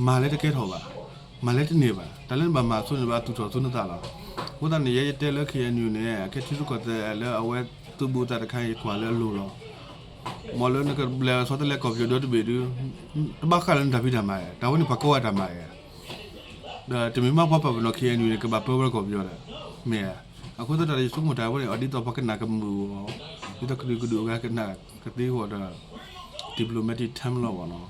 မၤလၢတကဲထီၣ်ဘၣ်, မၤလၢတန့ၢ်ဘၣ်. တၢ်လၢနဘၣ်မၤအသိးန့ၣ် ဘၣ်သူၣ်ထီၣ်သူနသးလီၤ. အဃိသတးန့ၣ် ယဲယတဲလၢ K N U န့ၣ် အခဲထံရူၢ်ကီၢ်သဲးလၢအဝဲသုးဘူးသးတခါအံၤ ယကွၢ်လၢအလိၤလီၤ. မ်လၢနကဘျဲးလီၤဆီတလဲကီၢ်ပယီၤဒီတဘ့ၣ်ဒု တဘၣ်ဃးလၢနတၢ်ဖံးတၢ်မၤဧါ, တၢ်ဝဲန့ၣ်ပှၤကိးဂၤတၢ်မၤဧါ. ဒီးတမ့ၢ်မ့ၢ်ပှၤပာ်ပနီၣ် K N U န့ၣ် ကဘၣ်ပၢဝဲကီၢ်ပယီၤဒီး မ့ၢ်ဧါ. အဃိသတးဒီး ယဆိကမိၣ်တၢ်ဝဲန့ၣ် အဒ်သိးပှၤကနၣ်ကမုာ်အီၤ, ဒ်သိးကဒုးကဒုးအဂၤကနၣ်ကသ့အဂီၢ်ဒီး diplomatic term လီၤမ့ၢ်နီၤ.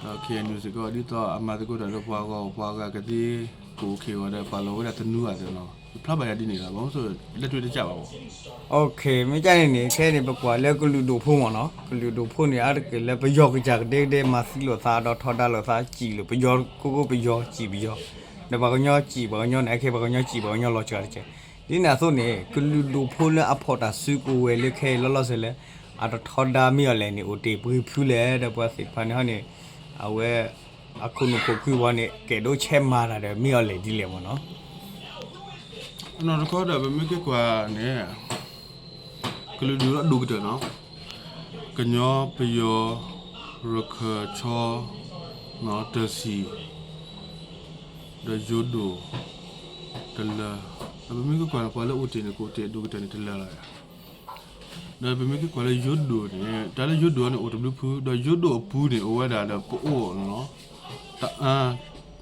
ဒီး K N U စ့ၢ်ကီး ဒ်သိးအမၤသကိးတၢ်လၢပှၤဂီၢ် ပှၤဂၤကသ့ကအိၣ်က့ၤအဂီၢ်ဒီး ပာ်လီၤဝဲဒၣ်သနူအသိးနီၤ. ယဖျါဘၣ်ယၤဒ်န့ၣ်လီၤ. ဘၣ်မနုၤလဲၣ် တၢ်တကးဘၣ်မ့ၢ် မ့ၢ်ကန့ၣ်န့ၣ် ခဲအံၤန့ၣ် ပကွၢ်လၢကလုာ်ဒိၣ်ဖိမ့ၢ်နီၤ, ကလုာ်ဒိၣ်ဖိန့ၣ် အါတက့ၢ်လၢပယီၤကစၢ်ကဒဲကဒဲ မၤသံလိာ်သး ဒီးထီဒါလိာ်သး စံၣ်လိာ်ပယီၤ ကိးကိးပယီၤ စံၣ်ပယီၤ, ဒီးပှၤကညီစံၣ် ပှၤကညီန့ၣ် အခဲပှၤကညီစံၣ် ပှၤကညီလီၤစှၤတက့ၢ်. ဒ်န့ၣ်အသိးန့ၣ် ကလုာ်ဒိၣ်ဖိလၢအဖီၣ်တၢ်စုကဝဲၤလၢခဲအံၤလီၤလီၤဆဲးလၢ အတထီဒါမ့ၢ်အီၤလဲၣ်န့ၣ် အိၣ်တ့ၢ်ပှဲၤဖုလဲၣ် ဒီးပှၤသ့ၣ်တဖၣ်န့ၣ်ဟီန့ၣ် အဝဲ အခိၣ်နူာ်ခိၣ်ခုဝဲန့ၣ် ကဲဒိၣ်ဆဲးမၤတၢ်ဒီးမ့ၢ်အီၤလဲၣ်ဒ်လဲၣ်မ့ၢ်နီၤ. အနီၢ်တခီဒီး ပမ့ၢ်က့ၤကွၢ်န့ၣ် ကလုာ်ဒူၣ်လၢအဒိၣ်ကတၢၢ်နီၤ, ကညီ, ပယီၤ, ရခၢၣ်, ခၠီ, တၢ်စံၣ်, ဒီးယိၤဒိၣ်, တလၢၤ, ဒီးပမ့ၢ်က့ၤကွၢ်န့ၣ် ပှၤလၢအိၣ်တ့ၢ်န့ၣ် ကအိၣ်တ့ၢ်အဒိၣ်ကတၢၢ်န့ၣ်တလၢၤလီၤ. ဒီးပမ့ၢ်က့ၤကွၢ်လၢယိၤဒိၣ်န့ၣ် တၢ်လၢယိၤဒိၣ်န့ၣ်အိၣ်တဘျုးဖု, ဒီးယိၤဒိၣ်အပူၤန့ၣ် အိၣ်ဝဲဒၣ်ဒီးပအိၣ်နီၤ, တအ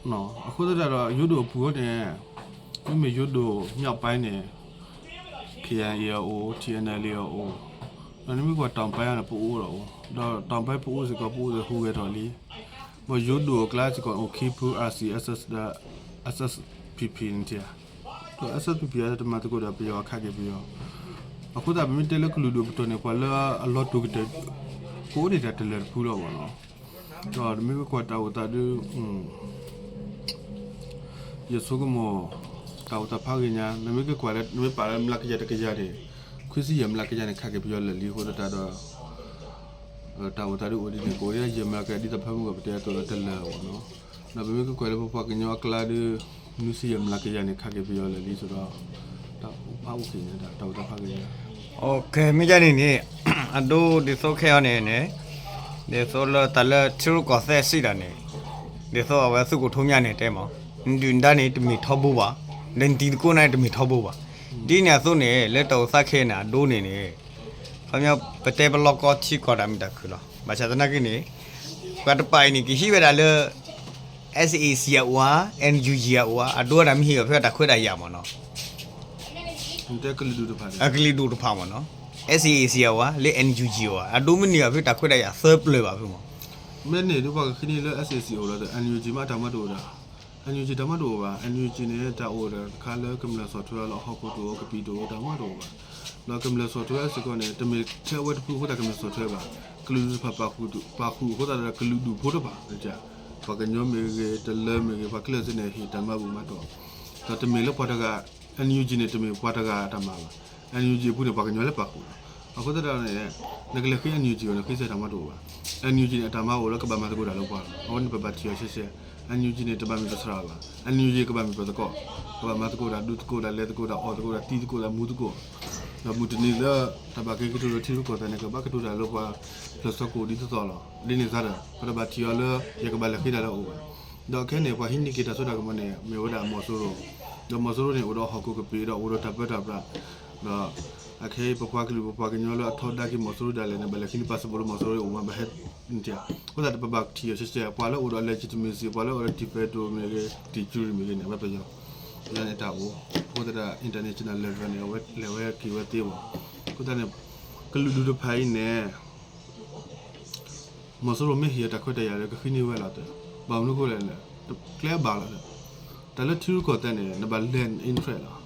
ၢ, အဃိသတးဒီး ယိၤဒိၣ်အပူၤန့ၣ် မ့မ့ၢ်ယိၤဒိၣ် မြောက်ပိုင်း န့ၣ် K I A အအိၣ်, T N L A အအိၣ်, ဒီးနမ့ၢ်ကွၢ် တောင်ပိုင်း န့ၣ် ပအိၣ်ဒီးအိၣ်, ဒီး တောင်ပိုင်း ပအိၣ်စ့ၢ်ကီး ပအိၣ်ဒီးဟူးဂဲၤထီၣ်လံ. ဘၣ်ယိၤဒိၣ်အကျါစ့ၢ်ကီး အိၣ်ခံဖု R C S S ဒီး S S P P န့ၣ်တၢ်, ဒီး S S P P တမၤသကိးဒီးပယီၤ ခးက့ၤပယီၤ. အဃိသတး ပမ့ၢ်တဲလၢကလုာ်ဒူၣ်ပတီၢ်န့ၣ် ပှၤလၢအလီၤတိာ်ကတၢၢ် ကအိၣ်ဒံးတၢ်တလၢာ်တဖုလီၤမ့ၢ်နီၤ. ဒီးနမ့ၢ်က့ၤကွၢ်တၢ်အိၣ်သးဒု ယဆိကမိၣ် တၢ်အိၣ်သးဖးဂ့ၤညါ နမ့ၢ်က့ၤကွၢ်လၢ နမ့ၢ်ပာ်လၢမျးကယၤတကယၤန့ၣ် ခွံဆံယဲၢ်မျးကယၤန့ၣ် ခးက့ၤပယီၤလၢာ်လံအဃိသတးဒီး တၢ်အိၣ်သးဒုအိၣ်ဒ်န့ၣ် ကအိၣ်ဒ်ယဲၢ်မျးကယၤ ဒ်သိးဖဲမုၢ်ဂီၤပတဲအသိးလီၤ တလၢာ်အဂီၢ်နီၤ. ဒီးပမ့ၢ်က့ၤကွၢ်လၢပပှၤကညီအကျါဒု နွံဆံယဲၢ်မျးကယၤန့ၣ် ခးက့ၤပယီၤလၢာ်လံအဃိဒီး တၢ်အိၣ်ဖးအိၣ်က့ၤညါ တၢ်အိၣ်သးဖးဂ့ၤညါ. မ့ၢ်ဒ်န့ၣ်န့ၣ် အဒိဒ်သိးခဲအံၤန့ၣ်န့ၣ် ဒ်သိးလၢတၢ်လၢထံရူၢ်ကီၢ်သဲးစံးတၢ်န့ၣ် ဒ်သိးအဝဲသုးခိၣ်ထူမၠၣ်န့ၣ်တဲမး နဒုၣ်နဒါန့ၣ်တမ့ၢ်ထီဘိဘၣ်, ဒီးနတံၤသကိးနၤန့ၣ်တမ့ၢ်ထီဘိဘၣ်. ဒ်န့ၣ်အသိးန့ၣ် လၢတၢ်အိၣ်သးခဲအံၤန့ၣ် အဒိန့ၣ်န့ၣ် ခီပညီ ပတဲပလီၢ်ကီထံကီၢ်တၢ်မုာ်တၢ်ခုၣ်လီၤ. ဘၣ်ဆၣ်သနာ်က့န့ၣ် ပှၤတပၤအံၤန့ၣ် ကဟံးဝဲဒၣ်လၢ SAC အအိၣ်ဧါ, NUG အအိၣ်ဧါ, အဒိဝဲဒၣ်မ့ၢ်ဟ့ၣ်အီၤဖဲတၢ်ခွဲးတၢ်ယာ်မ့ၢ်နီၤ. အကလုာ်ဒူၣ်တဖၣ်မ့ၢ်နီၤ. SAC အအိၣ်ဧါ, လၢ NUG အအိၣ်ဧါ, အဒိမ့ၢ်န့ၢ်အီၤဖဲတၢ်ခွဲးတၢ်ယာ်သၢပျၢၤဘၣ်ဖဲမ့ၢ်. မ့ၢ်န့ၣ်ဒုပှၤကဃ့န့ၢ်လၢ SAC အအိၣ်ဒီး NUG မ့ၢ်တၢ်မၤတအိၣ်ဒၣ် NUG တၢ်မၤတအိၣ်ဘၣ်. NUG န့ၣ် တၢ်အိၣ်ဒီးတခါလၢကမျၢၢ်ဆီၣ်ထွဲလီၤ ဟီၣ်ခိၣ်တအိၣ် ကပံာ်တအိၣ် တၢ်မၤတအိၣ်ဘၣ်. ဒီးကမျၢၢ်ဆီၣ်ထွဲစ့ၢ်ကီးန့ၣ် တမ့ၢ်ထဲအဝဲတဖုအဃိသတးကမျၢၢ်ဆီၣ်ထွဲဘၣ်. ကလုာ်ဒူၣ်တဖၣ်ပာ်ဃုာ် ပာ်ဃုာ်အဃိသတးဒီး ကလုာ်ဒူၣ်ဖိတဖၣ် ပှၤကညီမ့ၢ်ဂ့ၤ တလၢမ့ၢ်ဂ့ၤ ပှၤကျဲးစၢးန့ၣ် ဟ့ၣ်တၢ်မၤဘူၣ်မၤတီၢ်. ဒီးတမ့ၢ်လၢပှၤတဂၤ NUG န့ၣ် တမ့ၢ်ပှၤတဂၤအတၢ်မၤဘၣ်. NUG အပူၤန့ၣ် ပှၤကညီလၢပာ်ဃုာ်လီၤ. အဃိသတးန့ၣ် နကလဲၤဃ့ NUG အီၤန့ၣ် ဃ့စ့ၢ်တၢ်မၤတအိၣ်ဘၣ်. NUG န့ၣ် အတၢ်မၤအိၣ်လၢကဘၣ်မၤသကိးတၢ်လၢပှၤလီၤ. အဝဲန့ၣ်ပဘၣ်ထံၣ်အီၤရှဲရှဲ. NUG န့ၣ် တဘၣ်မ့ၢ်ပသရၣ်ဘၣ်. NUG ကဘၣ်မ့ၢ်ပသကိး, ကဘၣ်မၤသကိးတၢ် ဒူသကိးတၢ် လဲၤသကိးတၢ် အီၣ်သကိးတၢ် သံသကိးတၢ် မူသကိး. ဒီးမုၢ်တနံၤလၢ တၢ်ဘၣ်က့ၤကတိၤလၢထံရူၢ်ကီၢ်သဲးန့ၣ် ကဘၣ်ကတိၤတၢ်လၢပှၤဖျၢၣ်သကိးဒ်သိးသိးလီၤ. ဒ်န့ၣ်သတးဒီး ပတဘၣ်ထံၣ်အီၤလၢ ယကဘၣ်လဲၤဃ့တၢ်လၢအအိၣ်ဘၣ်. ဒီးခဲအံၤန့ၣ် ပှၤဟံးန့ၢ်က့ၤတၢ်စိတၢ်ကမီၤန့ၣ် မ့ၢ်ဝဲဒၣ်မီၤစိရိၤ, ဒီးမီၤစိရိၤန့ၣ် အိၣ်ဒီးဟီၣ်ခိၣ်ကပ့ၤ ဒီးအိၣ်ဒီးတၢ်ပၢတၢ်ပြး, ဒီးအခဲအံၤ ပပှၤကလုာ် ပပှၤကညီလၢအထီဒါက့ၤမီၤစိရိၤဒၣ်လဲာ်န့ၣ် ဘၣ်လဲၤဃ့န့ၢ် passport လၢမီၤစိရိၤအိၣ်မး ဘၣ်ဟဲန့ၣ်တၢ်. အဃိသတးဒီး ပဘၣ်ထံၣ်အီၤရှဲရှဲ ပှၤလၢအိၣ်ဒီး legitimacy ပှၤလၢအိၣ်ဒီး de facto မ့ၢ်ဂ့ၤ de jure မ့ၢ်ဂ့ၤန့ၣ် အဝဲပယီၤ ယၤန့ၣ်တၢ်အိၣ်. အဃိသတးဒီး international level န့ၣ် အဝဲလဲၤဝဲက့ၤဝဲသ့မး. အဃိသတးန့ၣ် ကလုာ်ဒူၣ်တဖၣ်အံၤန့ၣ် မီၤစိရိၤမ့ၢ်ဟ့ၣ်အတၢ်ခွဲးတၢ်ယာ်ဒီး ကဃ့န့ၢ်ဝဲလီၤတဲ. ဘၣ်မနုၤအဃိလဲၣ်န့ၣ် ကျဲအဘၣ်လီၤ. တၢ်လၢထံရူၢ်ကီၢ်သဲးန့ၣ် နဘၣ်လဲၤ interest လီၤ.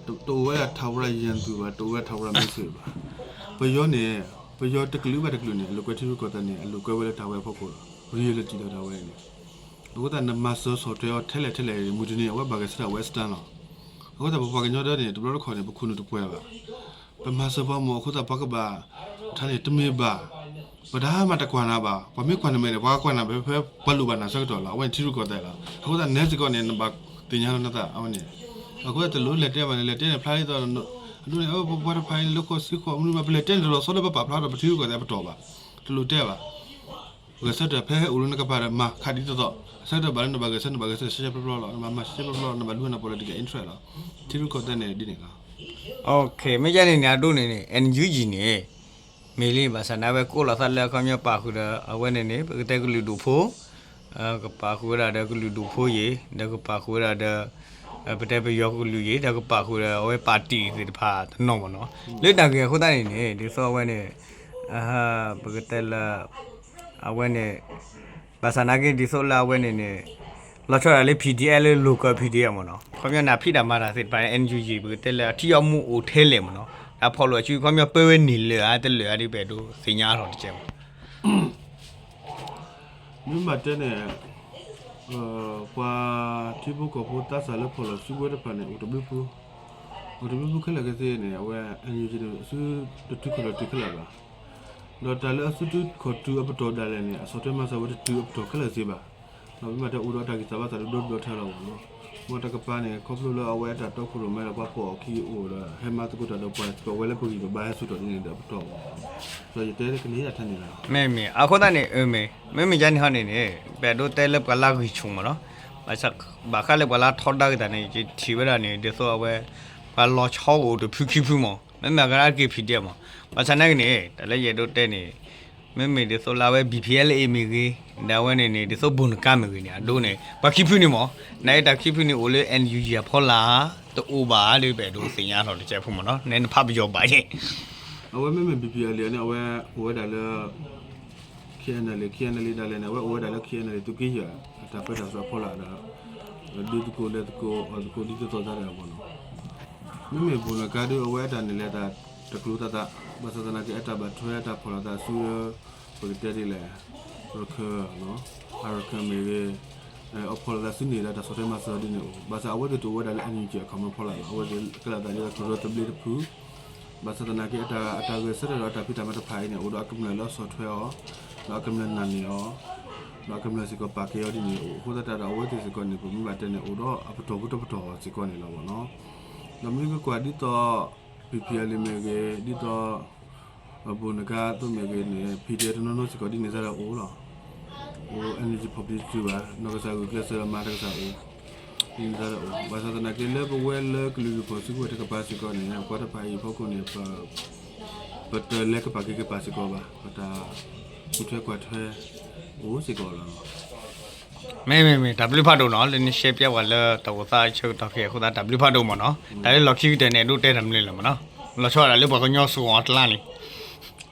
တအိၣ်ဝဲဒၣ်ထးဝရၣ်ယဲၢ်သူဘၣ်, တအိၣ်ဝဲဒၣ်ထးဝရၣ်မ့ၢ်စ့ဘၣ်. ပယီၤန့ၣ် ပယီၤတကလုာ်ဘၣ်တကလုာ်န့ၣ် အလိာ်ကွဲထံရူၢ်ကီၢ်သဲးန့ၣ် အလိာ်ကွဲဝဲလၢတၢ်ဝဲအဖီခိၣ်လီၤ. reality လီၤတၢ်ဝဲန့ၣ် အဃိသတး နမၤစၢၤဆီၣ်ထွဲအီၤထဲလဲၣ်ထဲလဲၣ် မုၢ်တနံၤ အဝဲဘၣ်ဂဲၤဆၢထၢၣ်ဝဲစတၢၢ်လီၤ. အဃိသတး ပပှၤကညီဒၣ်န့ၣ် တဘျီတခီၣ်န့ၣ် ပခိၣ်နူာ်တပှဲၤဘၣ်. ပမၤစၢၤပှၤမၢ်အဃိသတး ပှၤကဘၣ် ထါန့ၣ် တမ့ၢ်ဘၣ်, ပတၢ်မၤတကွၢ်နၤဘၣ်, ပှၤမ့ၢ်ကွၢ်နမဲာ်န့ၣ် ပှၤကွၢ်နၤဖဲ ဖဲပှၤလိၣ်ဘၣ်နၤဆၢကတီၢ်လီၤ. အဝဲန့ၣ်ထံရူၢ်ကီၢ်သဲးလီၤ. အဃိသတးနဲစ့ၢ်ကီးန့ၣ် နဘၣ်သ့ၣ်ညါလီၤနသး အဝဲန့ၣ်. အဃိသတးတလိၣ်လဲၤတဲဘၣ်န့ၣ် လဲၤတဲန့ၣ် ဖျါဒ်သိး အဒိန့ၣ် ပပှၤတဖၣ်အံၤ လၢဃိးဆံဃိးမနုၤဘၣ် ပလဲၤတဲန့ၣ်တလီၤဆီလၢပပာ်ဖျါထီၣ်ပထံရူၢ်ကီၢ်သဲးပတီၢ်ဘၣ်. တလိၣ်တဲဘၣ်. ဂဲၤဆၢထၢၣ်ဖဲဟဲအိၣ်လၢနကပၤဒီး မၤခးဒ်သိးသိး, အဆၢကတီၢ်ဘၣ်လၢနဘၣ်ဂဲၤဆၢ နဘၣ်ဂဲၤဆၢထၢၣ်ရှဲရှဲပျီပျီလီၤ. နဘၣ်မၤရှဲရှဲပျီပျီလီၤ. နဘၣ်လူန political interest လီၤ. ထံရူၢ်ကီၢ်သဲးန့ၣ်ဒ်န့ၣ်လီၤ. မ့ၢ်ယဲန့ၣ်န့ၣ် အဒိန့ၣ်န့ၣ် NUG န့ၣ် မ့ၢ်လံ ဘၣ်ဆၣ်န့ၣ် အဝဲကိးလီၤသးလၢအခီပညီပာ်ဃုာ်ဒီး အဝဲန့ၣ်န့ၣ် ပကတဲကလုာ်ဒူၣ်ဖိ ကပာ်ဃုာ်ဝဲဒၣ်ဒီးကလုာ်ဒူၣ်ဖိယ့ၤ, ဒီးကပာ်ဃုာ်ဝဲဒၣ်ဒီး ပတဲပယီၤကလုာ်ယ့ၤ, ဒီးကပာ်ဃုာ်ဒီးအဝဲပၣ်တံၣ်သ့ၣ်တဖၣ်တနီၤမ့ၢ်နီၤ. လၢတၢ်ဂ့ၢ်အဃိသတးန့ၣ်န့ၣ် ဒ်သိးအဝဲန့ၣ် ပကတဲလၢ အဝဲန့ၣ် ဘၣ်ဆၣ်နာ်က့ ဒ်သိးလၢအဝဲန့ၣ်န့ၣ် လီၤဆီဒၣ်တၢ်လၢ PDF လၢ local PDF မ့ၢ်နီၤ. ခီပညီန့ၣ် ဖံးတၢ်မၤတၢ်သ့ၣ်တဖၣ်န့ၣ် NUG ပကတဲလၢအထံအီမူအိၣ်ထဲလဲၣ်မ့ၢ်နီၤ. အဖီၣ်လိာ်အစု ခီပညီပၢဝဲန့ၣ်လၢာ်ဧါ တလၢာ်ဧါဒီး ပအဲၣ်ဒိးသ့ၣ်ညါထီၣ်တကဲးမ့ၢ် မ့ၢ်ဘၣ်တဲန့ၣ် ပှၤထံဖိကီၢ်ဖိသးစၢ်လၢဖီၣ်လိာ်စုကဝဲၤတဖၣ်န့ၣ် အိၣ်တဘျုးဖု, အိၣ်တဘျုးဖုခဲလၢာ်ခဲဆ့န့ၣ် အဝဲ NUG န့ၣ် အစုတတုၤခီၣ်တတုၤခဲလၢာ်ဘၣ်. ဒီးတၢ်လၢအစုတုၤခီၣ်တုၤအပတီၢ်ဒၣ်လဲာ်န့ၣ် အဆီၣ်ထွဲမၤစၢၤဝဲတတုၤအပတီၢ်ခဲလၢာ်စ့ဘၣ်. ဒီးမ့ၢ်ဘၣ်တဲအိၣ်ဒီးအတၢ်ဂံၢ်စၢ်ဘါစၢ်ဒိၣ်ဒိၣ်ထဲလီၤမ့ၢ်နီၤ. မ်တကပၤန့ၣ် ခီဖျိလၢအဝဲအတၢ်တီခိၣ်ရိၣ်မဲဒီးပှၤဖီၣ်အီၤခံအိၣ်ဒီး ဟဲမၤသကိးတၢ်ဒီးပှၤစ့ၢ်ကီး အဝဲလၢပဂံၢ်ပဘါဟဲဆူၣ်ထီၣ်ဒ်န့ၣ်ဒီးပတီၢ်မ့ၢ်နီၤ. ဒီးယတဲကန့ၢ်ယၤထဲန့ၣ်လီၤ. မ့မ့ၢ် အဃိသတးန့ၣ် အမ့ၢ် မ့မ့ၢ်ယါန့ၣ်ဟီန့ၣ်န့ၣ် ပအဲၣ်ဒိးတဲလၢပှၤလၢဂံၢ်ဆူၣ်မ့ၢ်နီၤ. ဘၣ်ဆၣ် ဘၣ်ဃးလၢပှၤလၢထီဒါက့ၤတၢ်န့ၣ် ယထံၣ်ဝဲဒၣ်န့ၣ် ဒ်သိးအဝဲ ပှၤလီၤဆီအိၣ်တဖုခံဖုမ့ၢ် မ့မ့ၢ်အကရၢက့ၤ PDF မ့ၢ်. ဘၣ်ဆၣ်နာ်က့န့ၣ် တၢ်လၢယအဲၣ်ဒိးတဲန့ၣ် မ့မ့ၢ်ဒ်သိးလၢအဝဲ BPLA မ့ၢ်ဂ့ၤ, ဒီးအဝဲန့ၣ်န့ၣ် ဒ်သိးဘိၣ်နကါမ့ၢ်ဂ့ၤန့ၣ် အဒိန့ၣ် ပှၤခံဖုန့ၣ်မ့ၢ်, နာ်က့တၢ်ခံဖုန့ၣ်အိၣ်လၢ NUG အဖီလာ် တအိၣ်ဘၣ်ဒီး ပအဲၣ်ဒိးသ့ၣ်ညါထီၣ်တကဲးဖိမ့ၢ်နီၤ. နဲနဖးပယီၤဘၣ်ယဲၢ် အဝဲမ့မ့ၢ် BPLA န့ၣ် အဝဲအိၣ်ဝဲဒၣ်လၢ KNLA, KNLA ဒၣ်လဲာ်န့ၣ် အဝဲအိၣ်ဝဲဒၣ်လၢ KNLA သုးက့ယဲၢ် အတၢ်ပၢတၢ်ဆှၢအဖီလာ်ဒီး ဒုးသကိးလဲၤသကိးအီၣ်သကိးဒ်သိးသိးတၢ်ဒီးမ့ၢ်နီၤ. မ့မ့ၢ်ဘိၣ်နကါဒုး အဝဲအတၢ်န့ၣ်လဲၤတၢ်တကျိၤသးသး, ဘၣ်ဆၣ်သနာ်က့ အတၢ်ဘၣ်ထွဲအတၢ်ဖီၣ်လိာ်သးဆူ ပကတဲဒ်လဲၣ် ရခၢၣ်, အရခၢၣ်မ့ၢ်ဂ့ၤ, အဖီၣ်လိာ်သးဆူန့ၣ်ဒီး တၢ်ဆီၣ်ထွဲမၤစၢၤဒ်န့ၣ်အိၣ်, ဘၣ်ဆၣ်အဝဲသ့ၣ်တအိၣ်ဝဲဒၣ်လၢ NUG အခီမ့ၢ်ဖီလာ်ဘၣ်, အဝဲသ့ၣ်ကဲလီၤသးဒ်သိးကရၢသဘျ့တဖု, ဘၣ်ဆၣ်သနာ်က့ အတၢ်ဂဲၤဆၢထၢၣ်ဒီးအတၢ်ဖံးတၢ်မၤတဖၣ်အံၤန့ၣ် အိၣ်ဒီးအကမျၢၢ်လၢအဆီၣ်ထွဲအီၤ, ဒီးအကမျၢၢ်နာ်န့ၢ်အီၤ, ဒီးအကမျၢၢ်စ့ၢ်ကီးပာ်ကဲအီၤဒ်န့ၣ်အိၣ်, အဃိသတးဒီးအဝဲသ့ၣ်စ့ၢ်ကီးန့ၣ် ပမ့ၢ်ဘၣ်တဲန့ၣ် အိၣ်ဒီးအပတီၢ်ပူၤတပတီၢ်စ့ၢ်ကီးန့ၣ်လီၤမ့ၢ်နီၤ. ဒီးမ့ၢ်ကကွၢ်ဒ်သိး BPLA မ့ၢ်ဂ့ၤ, ဒ်သိး ဘိၣ်နကါသိးမ့ၢ်ဂ့ၤန့ၣ် PDF တနီၤနီၤစ့ၢ်ကီးဒ်န့ၣ်စ့ၢ်ကီးအိၣ်လီၤ. အိၣ် NUG ဖီၣ်ပျံၤတတုၤဘၣ်, နီၢ်ကစၢ်ဂုာ်ကျဲးစၢးဒီးမၤတကစၢ်အိၣ်, ဒ်န့ၣ်စ့ၢ်ကီးအိၣ်, ဘၣ်ဆၣ်သနာ်က့လၢပဝဲလၢကလုာ်ဒူၣ်ဖီၣ်စုကဝဲၤတကပၤစ့ၢ်ကီးန့ၣ် ပှၤတဖၣ်အံၤအဖီခိၣ်န့ၣ် ပတလဲၤကပာ်က့ၤကပာ်စ့ၢ်ကီးဘၣ်, ပတၢ်ဃုထၢကွၢ်ထွဲအိၣ်စ့ၢ်ကီးလီၤ. မ့မ့ၢ်မ့ၢ် တၢ်ဘျုးဖးဒိၣ်နီၤ လၢနရှဲပျဲဝဲလၢတၢ်အိၣ်သးဆၢကတီၢ်ခဲအံၤအဃိသတး တၢ်ဘျုးဖးဒိၣ်မ့ၢ်နီၤ. တၢ်လၢလီၢ်ခံကတၢၢ်န့ၣ် ဒိးတဲတၢ်မနုၤလဲၣ်မ့ၢ်နီၤ. လီၤဆီဒၣ်တၢ်လၢပှၤကညီစိၤအီၤတလါန့ၣ်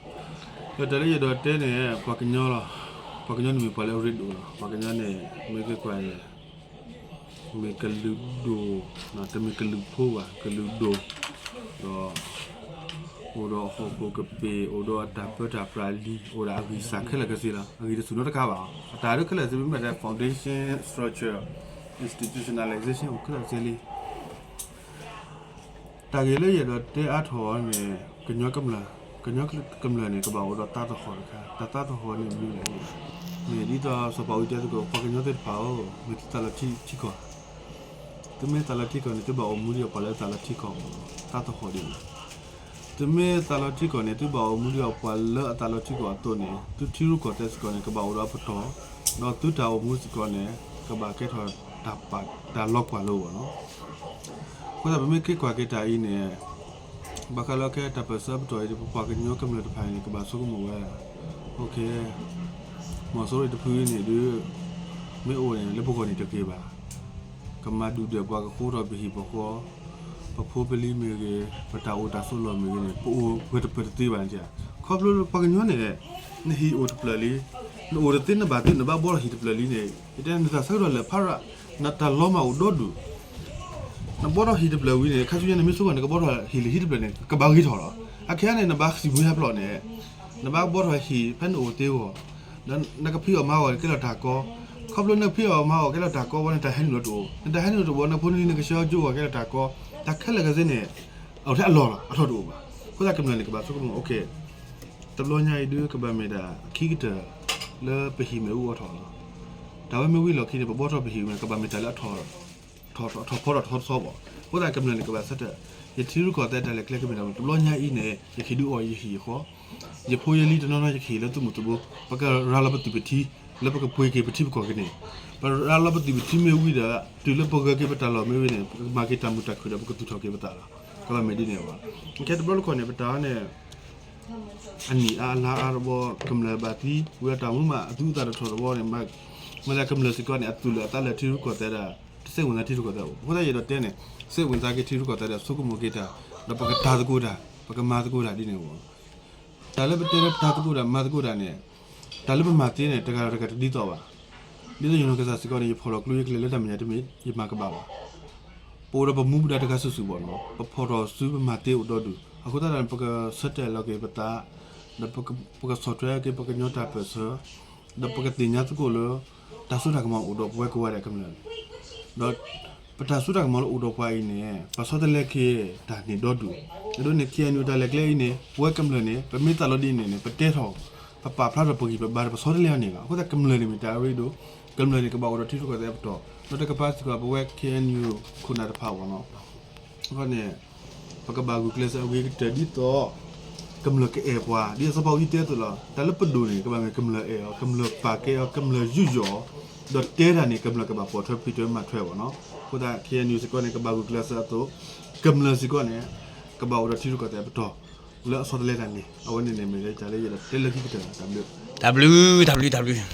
တၢ်လၢယအဲၣ်ဒိးတဲန့ၣ် ပှၤကညီလီၤ. ပှၤကညီန့ၣ်မ့ၢ်ပှၤလၢအရ့ဒိၣ်လီၤ. ပှၤကညီန့ၣ် မ့ၢ်က့ၤကွၢ်န့ၣ် မ့ၢ်ကလုာ်ဒိၣ်, တမ့ၢ်ကလုာ်ဖိဘၣ်, ကလုာ်ဒိၣ်, ဒီး အိၣ်ဒီးဟီၣ်ခိၣ်ကပ့ၤ, အိၣ်ဒီးအတၢ်ပၢတၢ်ပြးလံ, အိၣ်ဒီးအဂံၢ်စၢ်ခဲလၢာ်ခဲဆ့လီၤ. အဂံၢ်တဆူၣ်နီတခါဘၣ်. အတၢ်ဒ်ခဲလၢာ်စ့ၢ်မ့ၢ်မ့ၢ်တဲ foundation structure, institutionalization အိၣ်ခဲလၢာ်ခဲဆ့လံ. တၢ်ဂ့ၢ်လၢယအဲၣ်ဒိးတဲအါထီၣ်အီၤန့ၣ် ကညီကမျၢၢ်, ကညီကမျၢၢ်န့ၣ် ကဘၣ်အိၣ်ဒီးသးသဟီၣ်တခါ, တၢ်သးသဟီၣ်န့ၣ်မနုၤလဲၣ်န့ၣ်, မ့ၢ်ဒ်သိးစီၤပၤအူတဲသကိး ပှၤကညီသ့ၣ်တဖၣ်ဧၢ, မ့ၢ်သုသးလီၤထံကီၢ်, သုမ့ၢ်သးလီၤထံကီၢ်န့ၣ် သုဘၣ်အိၣ်မူဒ်အပှၤလၢအသးလီၤထံကီၢ်မ့ၢ်နီၤ, သးသဟီၣ်ဒ်န့ၣ်. သုမ့ၢ်သးလီၤထံကီၢ်န့ၣ် သုဘၣ်အိၣ်မူဒ်အပှၤလၢအသးလီၤထံကီၢ်အသိးန့ၣ် သုထံရူၢ်ကီၢ်သဲးစ့ၢ်ကီးန့ၣ် ကဘၣ်အိၣ်ဒီးအပတီၢ်, ဒီးသုတၢ်အိၣ်မူစ့ၢ်ကီးန့ၣ် ကဘၣ်ကဲထီၣ်တၢ်လီၤကွၢ်လိအဂီၢ်လီၤ. အဃိသတးပမ့ၢ်က့ၤကွၢ်က့ၤတၢ်အံၤန့ၣ် ဘၣ်ဃးလၢခဲအံၤတၢ်ပၢၢ်ဆၢအပတီၢ်အံၤဒီး ပပှၤကညီကမျၢၢ်တဖၣ်အံၤန့ၣ် ကဘၣ်ဆိကမိၣ်ဝဲ, မီၤစိရိၤတဖုအံၤန့ၣ်ဒုး မ့ၢ်အိၣ်န့ၣ် လၢပဂီၢ်န့ၣ်တဂ့ၤဘၣ်. ကမၤဒုၣ်ဒွဲၣ်ပှၤကဃိထီၣ်ပဟံၣ်ပဃီ, ပဖိပလံၤမ့ၢ်ဂ့ၤ, ပတၢ်အိၣ်တၢ်ဆိးလီၢ်မ့ၢ်ဂ့ၤန့ၣ် ပအိၣ်ပှဲၤတပၢၢ်တသ့ဘၣ်န့ၣ်. ခီဖျိလၢပှၤကညီန့ၣ် နဟံၣ်အိၣ်တဖျၢၣ်လံ, နအိၣ်တသ့နဘၣ်သ့ နဘၣ်ဘှီထီၣ်ဟံၣ်တဖျၢၣ်လံန့ၣ် ယတဲနသးဆၢကတီၢ်လၢာ်ဖးရၣ်, နတၢ်လီၤမၢ်အိၣ်ဒီဒူၣ် နဘှီထီၣ်ဟံၣ်တဖျၢၣ်ဝံၤန့ၣ် ခါဆူညါန့ၣ် မ့ၢ်ဆိကမိၣ်န့ၣ် ကဘှီထီၣ်ဟံၣ်လၢဟံၣ်တဖျၢၣ်န့ၣ် ကဘၣ်ဂ့ၤထီၣ်လီၤ. အခဲအံၤန့ၣ် နဘၣ်စံၣ်မှံဟးဖျိးန့ၣ် နဘၣ်ဘှီထီၣ်ဟံၣ်ဖဲနအိၣ်သ့အဂီၢ်, ဒီးနကဖံးအီၣ်မၤအီၣ်ကဲလီၤတၢ်ကီ, ခီဖျိနဖံးအီၣ်မၤအီၣ်ကဲထီၣ်တၢ်ကီဘီန့ၣ် တၢ်ဟဲနုာ်လီၤတအိၣ်, နတၢ်ဟဲနုာ်လီၤတအိၣ်ဘၣ် နဖိနလံၤနကဆှၢကၠိအီၤကဲထီၣ်တၢ်ကီ, တၢ်ခဲလၢာ်ခဲဆ့န့ၣ် အထဲအလီၢ်လီၤ အထီၣ်တအိၣ်ဘၣ်. အဃိသတးကမျၢၢ်န့ၣ် ကဘၣ်ဆိကမိၣ် okay, တဘျီညါအံၤဒုး ကဘၣ်မ့ၢ်ဒၣ်အခံကတၢၢ် လၢပဟံၣ်မ့ၣ်အူအီၣ်ထီၣ်လီၤ. တၢ်ဝဲမ့ၢ်ဝံၤလီၢ်ခံန့ၣ် ပဘှီထီၣ်ပဟံၣ်ဝဲန့ၣ် ကဘၣ်မ့ၢ်တၢ်လၢအထီၣ် ထီၣ်ထီၣ်ထီၣ်ဖီထီၣ်ထီတသီဘၣ်. အဃိသတးကမျၢၢ်န့ၣ် ကဘၣ်ဆၢထၢၣ် ယထံရူၢ်ကီၢ်သဲးတၢ်လဲၤကျဲကမ့ၢ်ဒၣ် တဘျီညါအံၤန့ၣ် ယကဟ့ၣ်ဒုးအီၣ်ယဟံၣ်ယဃီ, ယဖိယလံၤတနီၤနီၤ ယကဟ့ၣ်လၢသုးမုၢ်သံၣ်ဘိ, ပကရၤလီၤပသုးပထံ လၢပကပှ့ၤက့ၤပထံပကီၢ်က့ၤန့ၣ်, ပရၤလီၤပသုးပထံမ့ၢ်ဝံၤဒီး တုၤလၢပဂၢၢ်က့ၤပတၢ်လီၢ်မ့ၢ်ဝံၤန့ၣ် ပကမၤက့ၤတၢ်မုာ်တၢ်ခုၣ်ဒီး ပကသူၣ်ထီၣ်က့ၤပသးလီၤ. ကဘၣ်မ့ၢ်ဒ်န့ၣ်ဘၣ်. ခဲတဘျီတခီၣ်န့ၣ် ပတၢ်အီၤန့ၣ် အနံၣ်အါအလါအါတဘျီ ကမျၢၢ်ဘၣ်သံဝဲတၢ်မူမး အသူအသၣ်တထီၣ်တဘျီန့ၣ် မ့ၢ်လၢကမျၢၢ်စ့ၢ်ကီးန့ၣ် အသူၣ်လၢာ်အသးလၢာ်ထံရူၢ်ကီၢ်သဲးဒၣ် တစိတ်ဝင်စားထံရူၢ်ကီၢ်သဲးဘၣ်. အဃိသတးယအဲၣ်ဒိးတဲန့ၣ် စိတ်ဝင်စားက့ၤထံရူၢ်ကီၢ်သဲးဒီး ဆိကမိၣ်က့ၤတၢ် ဒီးပကတၢ်သကိးတၢ် ပကမၤသကိးတၢ်ဒ်န့ၣ်ဘၣ်. တၢ်လၢပတဲလၢပတၢ်သကိးတၢ်မၤသကိးတၢ်န့ၣ် တၢ်လၢပမၤသ့န့ၣ် တဂၤဒီးတဂၤတဒ်သိးဘၣ်. ဒ်သိးယနီၢ်ကစၢ်စ့ၢ်ကီးန့ၣ် ယဖီၣ်လီၤကျိယကျဲၤလၢတၢ်မဲာ်ညါတမ့ၢ် ယမၤကဘၣ်ဘၣ်. ပအိၣ်ဒီးပမူပဒါတဂၤစုာ်စုာ်ဘၣ်နီၤ, ပဖီၣ်ထီၣ်စုပမၤသ့အိၣ်ဒီဒူၣ်. အဃိသတးဒီး ပကဆၢတဲာ်လီၤက့ၤပသး, ဒီးပကဆီၣ်ထွဲက့ၤပကညီတၢ်ပၢၢ်ဆၢ, ဒီးပကသ့ၣ်ညါသကိးလၢ တၢ်စိတၢ်ကမီၤအိၣ်ဒီးပဝဲကိးဂၤဒဲးကမျၢၢ် ဒီးပတၢ်စိတၢ်ကမီၤလၢအိၣ်ဒီးပှၤအံၤန့ၣ် ပဆီတလဲက့ၤတၢ်န့ၣ်ဒီဒူၣ်. အဒိန့ၣ် ခ့ၣ်အဲၣ်ယူၣ် တၢ်လဲၤကျဲအံၤန့ၣ် ပဝဲကမျၢၢ်န့ၣ် ပမ့ၢ်သးလီၤဒ်န့ၣ်န့ၣ် ပတဲထီၣ် ပပာ်ဖျါထီၣ်ပဂံၢ်ပဘါဒီး ပဆီတလဲအီၤန့ၣ်လီၤ. အဃိသတးကမျၢၢ်န့ၣ်မ့ၢ်တၢ်အရ့ဒိၣ်, ကမျၢၢ်န့ၣ် ကဘၣ်အိၣ်ဒီးထံရူၢ်ကီၢ်သဲးအပတီၢ်, ဒီးတကပၤစ့ၢ်ကီး ပဝဲ ခ့ၣ်အဲၣ်ယူၣ် ခိၣ်နၢ်တဖၣ်ဘၣ်နီၤ. အဃိန့ၣ် ပကဘၣ်ဂုာ်ကျဲးစၢးအဂ့ၤကတၢၢ်ဒ်သိး ကမျၢၢ်ကအဲၣ်ပှၤ ဒ်အစီၤပၤအူကၠံတဲအသိးလီၤ. တၢ်လၢပဒိၣ်န့ၣ် ကဘၣ်မ့ၢ်ကမျၢၢ်အဲၣ်အီၤ, ကမျၢၢ်ပာ်ကဲအီၤ, ကမျၢၢ်ယူးယီၣ်အီၤ, ဒီးတဲတၢ်န့ၣ် ကမျၢၢ်ကဘၣ်ပိာ်ထွဲဖံးထွဲမၤထွဲဘၣ်နီၤ. အဃိသတး ခ့ၣ်အဲၣ်ယူၣ် စ့ၢ်ကီးန့ၣ် ကဘၣ်ဂုာ်ကျဲးစၢးအသိး ကမျၢၢ်စ့ၢ်ကီးန့ၣ် ကဘၣ်အိၣ်ဒီးထံရူၢ်ကီၢ်သဲးအပတီၢ် လၢအဆီတလဲတၢ်န့ၣ် အဝဲန့ၣ်န့ၣ်မ့ၢ်တၢ်လၢယအဲၣ်ဒိးတဲလၢခံကတၢၢ်လီၤ. တၢ်ဘျုး, တၢ်ဘျုး, တၢ်ဘျုး, တၢ်ဘျုး.